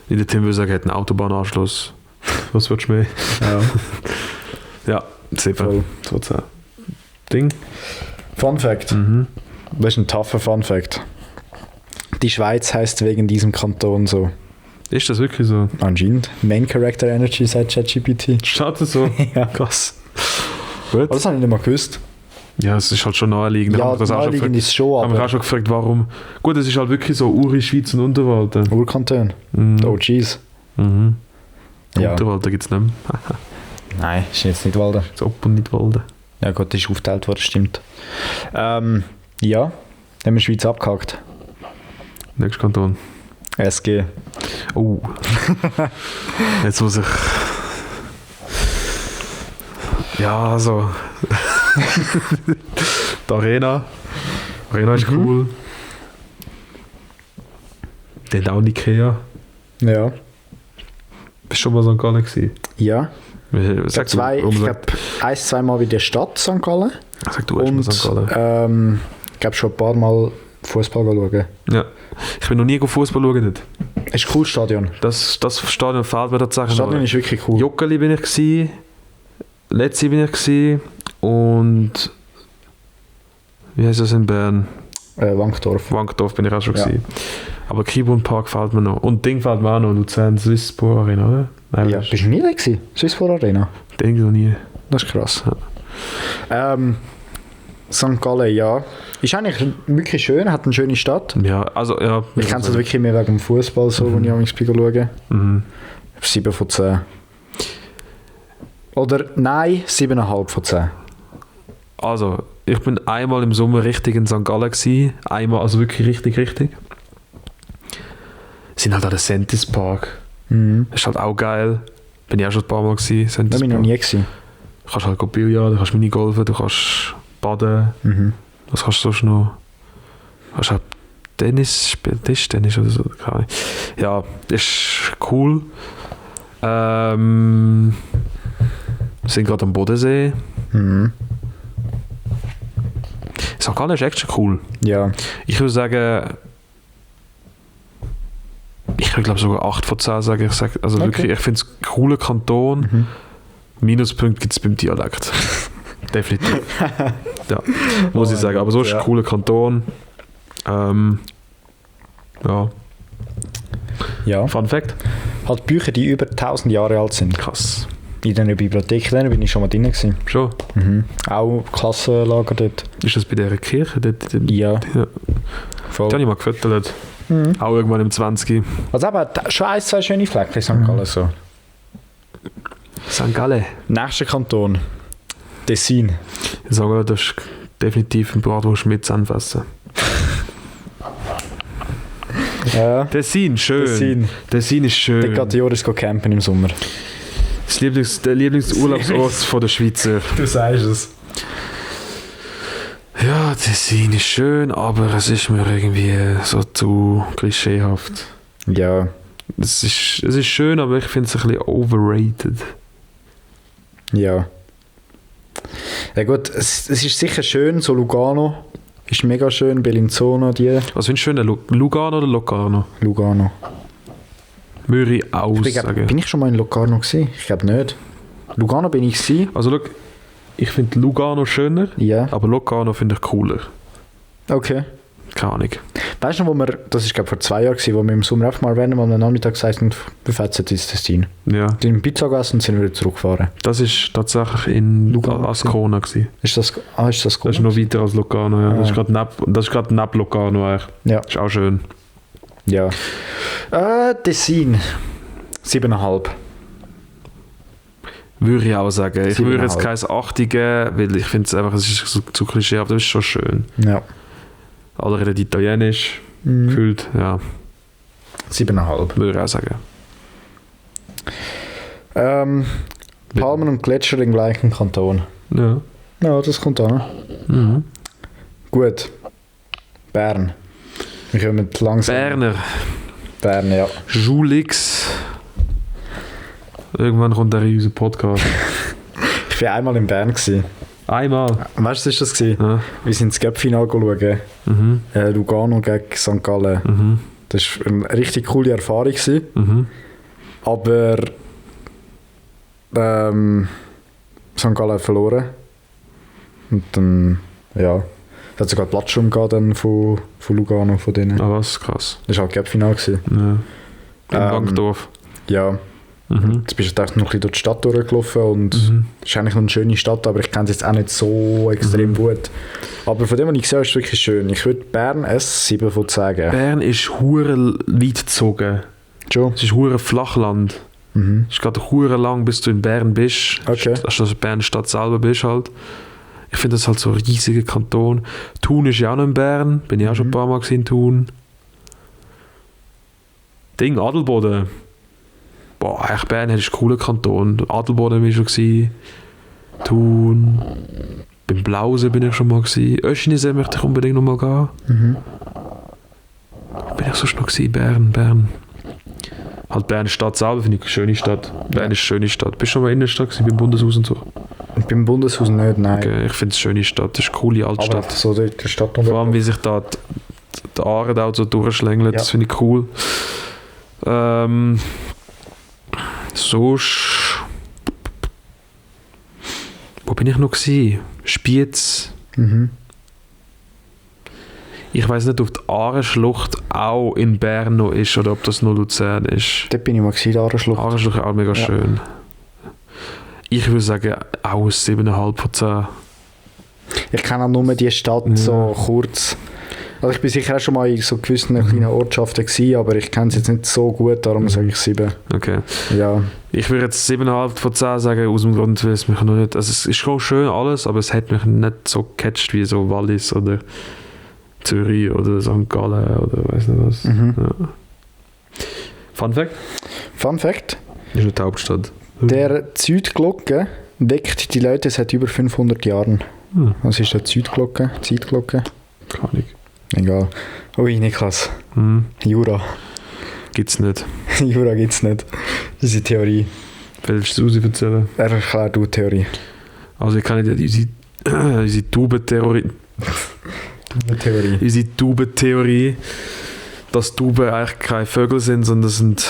In der Tim würde sagen, hat einen Autobahnanschluss. Was willst du mehr?
Ja.
Ja, 7. 12. Ding.
Fun Fact. Das ist ein tougher Fun Fact. Die Schweiz heißt wegen diesem Kanton so.
Ist das wirklich so?
Anscheinend. Main Character Energy seit ChatGPT.
Steht das so?
Ja.
Krass. Gut.
Aber das habe ich nicht mal gewusst.
Ja, es ist halt schon naheliegend.
Ja, naheliegend ist schon,
aber... Haben wir auch schon gefragt, warum... Gut, es ist halt wirklich so Uri, Schweiz und Unterwalden.
Urkanton. Oh, jeez.
Ja. Unterwalden gibt es nicht mehr.
Nein, ist jetzt nicht Walden.
Das Op- und nicht Walden.
Ja gut, das ist aufgeteilt worden, stimmt. Ja, dann haben wir Schweiz abgehakt.
Nächster Kanton.
SG.
Oh. Jetzt muss ich... Ja, also... Die Arena. Die Arena ist cool. Die hat auch einen Ikea.
Ja.
Bist du schon mal in St. Gallen gewesen?
Ja. Ich glaube, 1-2 Mal bei der Stadt St. Gallen.
Sag du, und
St. Gallen. Ich glaube schon ein paar Mal Fußball schauen.
Ja. Ich bin noch nie Fußball schauen. Dort.
Es ist ein cooles Stadion.
Das Stadion fehlt mir tatsächlich.
Das Stadion ist wirklich cool.
Joggeli bin ich gewesen. Letzte bin ich gewesen. Und wie heißt das in Bern?
Wankdorf.
Wankdorf bin ich auch schon gewesen. Aber Kibun Park fehlt mir noch. Und Ding fehlt mir auch noch. Luzern Swisspor Arena, oder? Nein,
ja, bist du nie da gewesen? Swisspor Arena?
Denke noch nie.
Das ist krass. Ja. St. Gallen, ja. Ist eigentlich wirklich schön, hat eine schöne Stadt.
Ja, also ja.
Ich kenne es also wirklich mehr wegen dem Fußball, so, wo ich am Spiegel schaue. 7 von 10. Oder nein, 7,5 von 10.
Also, ich bin einmal im Sommer richtig in St. Gallen gewesen. Einmal, also wirklich richtig. Wir sind halt an der Sentis Park. Das ist halt auch geil. Bin ich auch schon ein paar Mal gewesen.
Da bin ich noch nie gewesen.
Du kannst halt Billard, du kannst Minigolfen, du kannst baden. Was kannst du sonst noch? Du kannst auch Tennis spielen, Tischtennis oder so. Ja, das ist cool. Wir sind gerade am Bodensee. St. Gallen ist echt cool.
Ja.
Ich würde sagen, ich würde glaube sogar 8 von 10 sagen. Also okay. Wirklich, ich finde es ein cooler Kanton. Minuspunkt gibt es beim Dialekt. Definitiv. Ja, muss ich sagen. Aber so ist ein cooler Kanton. Ja. Fun Fact.
Halt Bücher, die über 1000 Jahre alt sind.
Krass.
In einer Bibliothek, da bin ich schon mal drin gewesen.
Schon?
Auch Klassenlager dort.
Ist das bei dieser Kirche dort?
Ja.
Voll. Da habe ich mal gefüttert. Auch irgendwann im 20.
Also aber schon 1-2 schöne Flecken in St. Gallen so.
St. Gallen.
Nächster Kanton. Tessin.
Ich sage, das ist definitiv ein Bratwurst mit Senfessen.
Ja.
Tessin, schön.
Tessin.
Tessin ist schön.
Dort geht Joris campen im Sommer.
Der Lieblingsurlaubsort von der Schweizer.
Du sagst es.
Ja, Tessin ist schön, aber es ist mir irgendwie so zu klischeehaft.
Ja.
Es ist schön, aber ich finde es ein bisschen overrated.
Ja. Ja gut, es ist sicher schön, so Lugano ist mega schön, Bellinzona, die.
Was findest du schön, Lugano oder Locarno?
Lugano.
Würde ich auch sagen.
Bin ich schon mal in Locarno gewesen? Ich glaube nicht. Lugano bin ich gewesen.
Also schau, ich finde Lugano schöner,
Ja.
aber Locarno finde ich cooler.
Okay.
Keine Ahnung.
Weißt du, das ist glaube vor 2 Jahren gewesen, wo wir im Sommer einfach mal während am Nachmittag gesagt haben, wir fetzen ins Tessin.
Ja.
Die haben Pizza gegessen und sind wieder zurückgefahren.
Das ist tatsächlich in
Lugano
Ascona gewesen.
Ist das gut?
Das ist noch weiter als Locarno, ja. Das ist gerade neben Locarno eigentlich.
Ja.
Ist auch schön.
Ja. Tessin. 7,5.
Würde ich auch sagen. Ich würde jetzt
7,5.
kein 8 geben, weil ich finde es einfach, es ist so zu klischee, aber das ist schon schön.
Ja.
Alle reden Italienisch, gefühlt, ja.
7,5.
Würde ich auch sagen.
Palmen und Gletscher im gleichen Kanton.
Ja.
Ja, das kommt an.
Mhm.
Gut. Bern. Wir kommen langsam.
Berner.
Bern, ja.
Julix. Irgendwann kommt er in unseren Podcast.
Ich war einmal in Bern.
Einmal.
Weißt du, was das war?
Ja.
Wir sind das Cup-Final schauen.
Mhm.
Lugano gegen St. Gallen.
Mhm.
Das war eine richtig coole Erfahrung.
Mhm.
Aber St. Gallen hat verloren. Und dann, ja, es hat sogar Platzsturm gehabt dann von Lugano, von denen.
Ah, was? Krass.
Das war halt Cup-Final.
Ja. In Bankdorf.
Ja.
Mhm.
Jetzt bist du noch ein bisschen durch die Stadt durchgelaufen und es ist eigentlich noch eine schöne Stadt, aber ich kenne es jetzt auch nicht so extrem gut. Aber von dem, was ich sehe, ist es wirklich schön. Ich würde Bern ein 7 von 10 geben.
Bern ist hure weit gezogen.
Schon?
Es ist hure Flachland.
Mhm.
Es geht hure lang, bis du in Bern bist.
Okay.
Also dass du Bern Stadt selber bist halt. Ich finde das halt so ein riesiger Kanton. Thun ist ja auch noch in Bern. Bin ich auch schon ein paar Mal gewesen in Thun. Adelboden. Boah, eigentlich Bern ist ein cooler Kanton. Adelboden war ich schon gewesen. Thun. Beim Blausee bin ich schon mal gewesen. Öschnisee möchte ich unbedingt noch mal gehen.
Mhm.
Bin ich sonst noch gewesen? Bern. Halt Bern Stadt selber finde ich eine schöne Stadt. Bern ist eine schöne Stadt. Bist du schon mal in der Stadt gewesen, beim Bundeshaus und so?
Beim Bundeshaus nicht, nein.
Okay, ich finde es eine schöne Stadt. Das ist eine coole
Aber
Altstadt.
so dort der Stadt
Vor allem, wie sich da die Aare da so durchschlängelt, das finde ich cool. Sonst... Wo bin ich noch gewesen? Spiez.
Mhm.
Ich weiß nicht, ob die Aareschlucht auch in Bern noch ist oder ob das nur Luzern ist.
Dort bin ich mal gewesen, Aareschlucht.
Aareschlucht ist auch mega schön. Ich würde sagen, auch ein 7,5 von 10.
Ich kenne auch nur die Stadt so kurz. Also ich bin sicher auch schon mal in so gewissen kleinen Ortschaften gewesen, aber ich kenne es jetzt nicht so gut, darum sage ich 7.
Okay.
Ja.
Ich würde jetzt 7,5 von 10 sagen, aus dem Grund, weil es mich noch nicht... Also es ist schon schön alles, aber es hat mich nicht so gecatcht wie so Wallis oder Zürich oder St. Gallen oder weiss nicht was.
Mhm.
Ja. Fun Fact?
Fun Fact:
Ist nicht die Hauptstadt.
Der Zeitglocke weckt die Leute seit über 500 Jahren. Was ist eine Zeitglocke? Zeitglocke?
Keine Ahnung.
Egal. Ui, Niklas. Jura.
Gibt's nicht.
Jura gibt's nicht. Das ist eine Theorie.
Willst du es erzählen?
Erklär du die Theorie.
Also ich kann nicht unsere Taubentheorie...
Theorie.
Unsere Taubentheorie, dass Tauben eigentlich keine Vögel sind, sondern das sind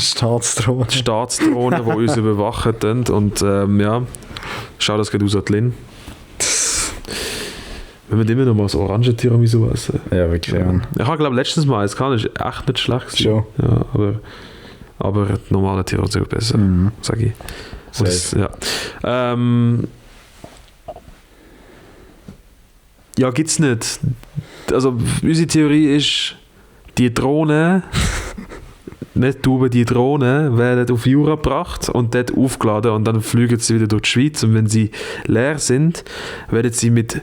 Staatsdrohnen.
Staatsdrohnen, die uns überwachen. Und ja, schau, das geht aus an die Lin. Wir müssen immer noch mal das orange Tiramisu essen.
Ja, wirklich. Ja.
Ich habe glaube letztens mal eins gehabt, das ist echt nicht schlecht gewesen.
Schon.
Ja, aber das normale Tiramisu ist besser, sage ich. Und das, ja. Ja, gibt's nicht. Also unsere Theorie ist, Die Drohnen, nicht du, die Drohnen werden auf Jura gebracht und dort aufgeladen und dann fliegen sie wieder durch die Schweiz und wenn sie leer sind, werden sie mit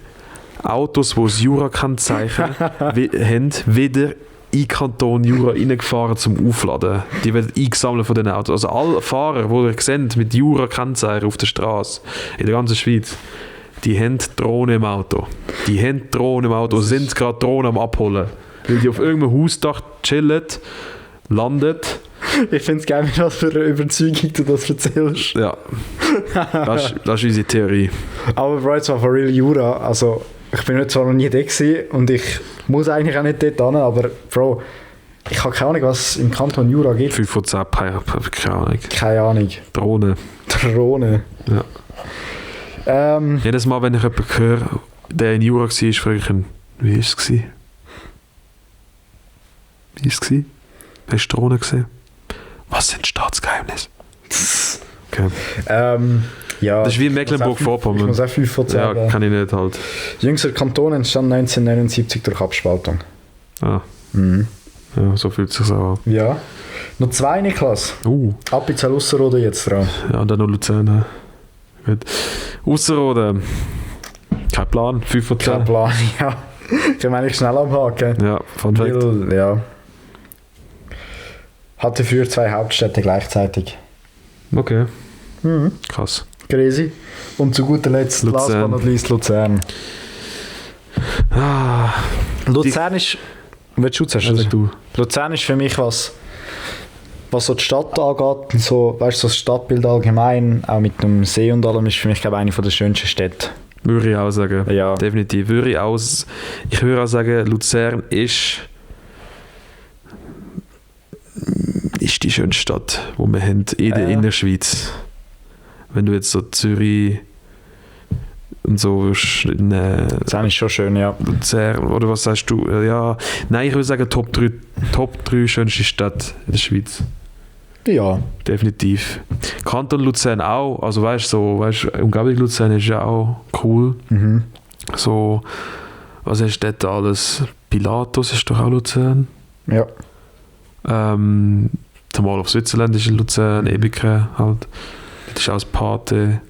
Autos, die das Jura-Kennzeichen haben, wieder in Kanton Jura reingefahren zum Aufladen. Die werden eingesammelt von den Autos. Also alle Fahrer, die ihr seht, mit Jura-Kennzeichen auf der Straße in der ganzen Schweiz, die haben Drohnen im Auto. Sind gerade Drohnen am Abholen. Weil die auf irgendeinem Hausdach chillen, landet.
Ich finde es geil, mit was für eine Überzeugung du das erzählst.
Ja. Das ist unsere Theorie.
Aber Bro, jetzt war for real Jura, also ich bin zwar noch nie da gewesen und ich muss eigentlich auch nicht dort hin, aber Bro, ich habe keine Ahnung, was es im Kanton Jura gibt.
5 von 10 keine Ahnung.
Keine Ahnung. Drohne.
Ja. Jedes Mal, wenn ich jemanden höre, der in Jura war, frage ich ihn, wie war es? Hast du Drohnen gesehen? Was sind Staatsgeheimnisse? Okay.
Ja,
das ist wie in Mecklenburg-Vorpommern.
Ich muss auch 5 von 10
Ja, kann ich nicht halt.
Jüngster Kanton entstand 1979 durch Abspaltung.
Ah.
Mhm.
Ja, so fühlt es sich auch an.
Ja. Noch 2 Niklas. Appenzell Ausserrhoden jetzt dran.
Ja, und dann noch Luzern. Gut. Ausserrhoden. Kein Plan, 5 von 10.
Kein Plan, ja. Ich meine, ich schnell abhaken.
Ja, Fun Fact.
Ja. Hatte für 2 Hauptstädte gleichzeitig.
Okay.
Mhm.
Krass.
Crazy. Und zu guter Letzt, last but not least, Luzern. Luzern ist... Willst du zuerst?
Also du.
Luzern ist für mich was so die Stadt angeht, so, weißt, so das Stadtbild allgemein, auch mit dem See und allem, ist für mich, glaube ich, eine der schönsten Städte.
Würde ich auch sagen.
Ja.
Definitiv. Ich würde auch sagen, Luzern ist die schönste Stadt, die wir haben in der Schweiz. Wenn du jetzt so Zürich und so
Luzern ist schon schön, ja.
Luzern, oder was sagst du? Ja, nein, ich würde sagen Top 3 schönste Stadt in der Schweiz.
Ja.
Definitiv. Kanton Luzern auch, also weißt du, Umgebung Luzern ist ja auch cool.
Mhm.
So, was hast du dort alles? Pilatus ist doch auch Luzern.
Ja.
Der Mall of Switzerland ist in Luzern, Ebiken halt. Das ist auch das Pate.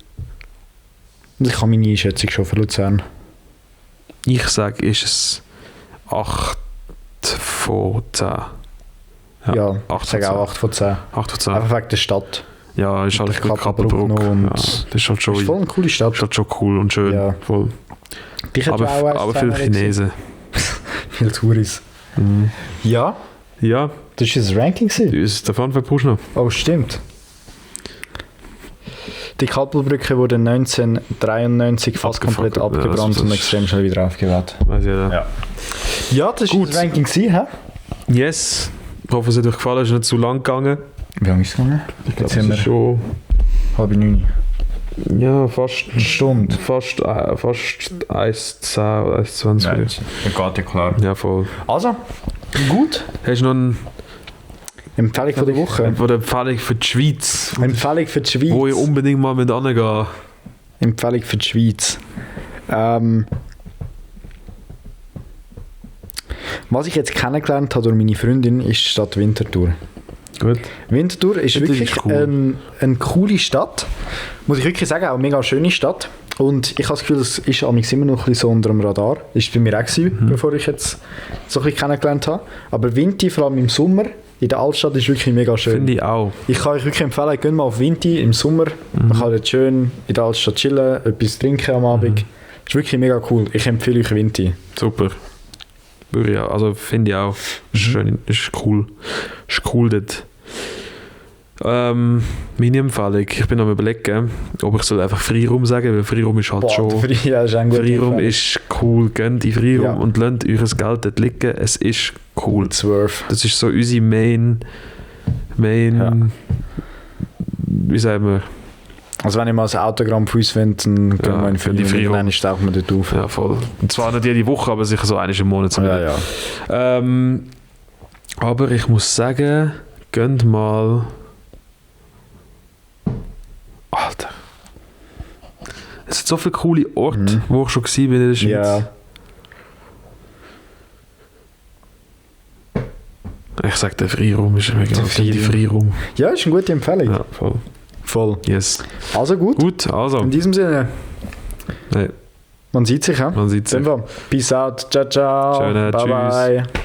Ich habe meine Einschätzung schon für Luzern.
Ich sage, ist es 8 von 10.
Ja, ich sage auch 8 von 10.
8 von 10.
Einfach wegen der Stadt.
Ja, ist halt
Kappelbruck.
Das ist halt schon...
Ist voll eine coole Stadt.
Ist halt schon cool und schön.
Ja.
Voll. Aber viele Chinesen.
Viele Touris.
Mhm.
Ja.
Ja.
Das war das Ranking?
Ist der Fun Fact noch?
Oh, stimmt. Die Kappelbrücke wurde 1993 fast komplett abgebrannt und extrem schnell wieder aufgebaut.
Weiß jeder.
Ja, das war das Ranking, hä?
Yes. Ich hoffe, es hat euch gefallen. Es ist nicht zu lang gegangen.
Wie lange ist es gegangen?
Ich glaube, es ist schon...
8:30.
Ja, fast
eine Stunde.
Fast 1,10 oder 1,20.
Ja, geht ja klar.
Ja, voll.
Also, gut.
Hast du noch eine
Empfehlung von der Woche?
Eine Empfehlung für die Schweiz?
Empfehlung für die Schweiz.
Wo ich unbedingt mal mit angehen.
Empfehlung für die Schweiz. Was ich jetzt kennengelernt habe durch meine Freundin, ist die Stadt Winterthur.
Gut.
Winterthur ist
das
wirklich
ist cool.
eine coole Stadt. Muss ich wirklich sagen, auch eine mega schöne Stadt. Und ich habe das Gefühl, das ist amigs immer noch ein bisschen so unter dem Radar. Das war bei mir auch gewesen, bevor ich jetzt so ein bisschen kennengelernt habe. Aber Vinti, vor allem im Sommer, in der Altstadt, ist wirklich mega schön.
Finde ich auch.
Ich kann euch wirklich empfehlen, geht mal auf Vinti im Sommer. Man kann dort schön in der Altstadt chillen, etwas trinken am Abend. Das ist wirklich mega cool. Ich empfehle euch Vinti.
Super. Würde ich auch. Also finde ich auch. Schön, ist cool. Ist cool dort. Meine Empfehlung, ich bin am überlegen, ob ich soll einfach Freiraum sagen, weil Freiraum ist halt schon... Freiraum ist cool, geht in Freiraum und lasst euer Geld dort liegen, es ist cool. Das ist so unsere Main wie sagen wir...
Also wenn ich mal ein Autogramm für uns wollt, dann gehen wir in Freiraum und dann tauchen wir dort auf.
Ja, voll. Und zwar nicht jede Woche, aber sicher so einmal im Monat. Aber ich muss sagen, geht mal... Alter. Es sind so viele coole Orte, wo ich schon war in der Schweiz.
Ja.
Ich sage, der Freiraum ist mega.
Der
Freiraum.
Ja, ist eine gute Empfehlung.
Ja, voll.
Voll.
Yes.
Also gut.
Gut, also.
In diesem Sinne.
Nee.
Man sieht sich, ja?
Man sieht sich.
Peace out. Ciao, ciao.
Schöne,
bye,
tschüss.
bye.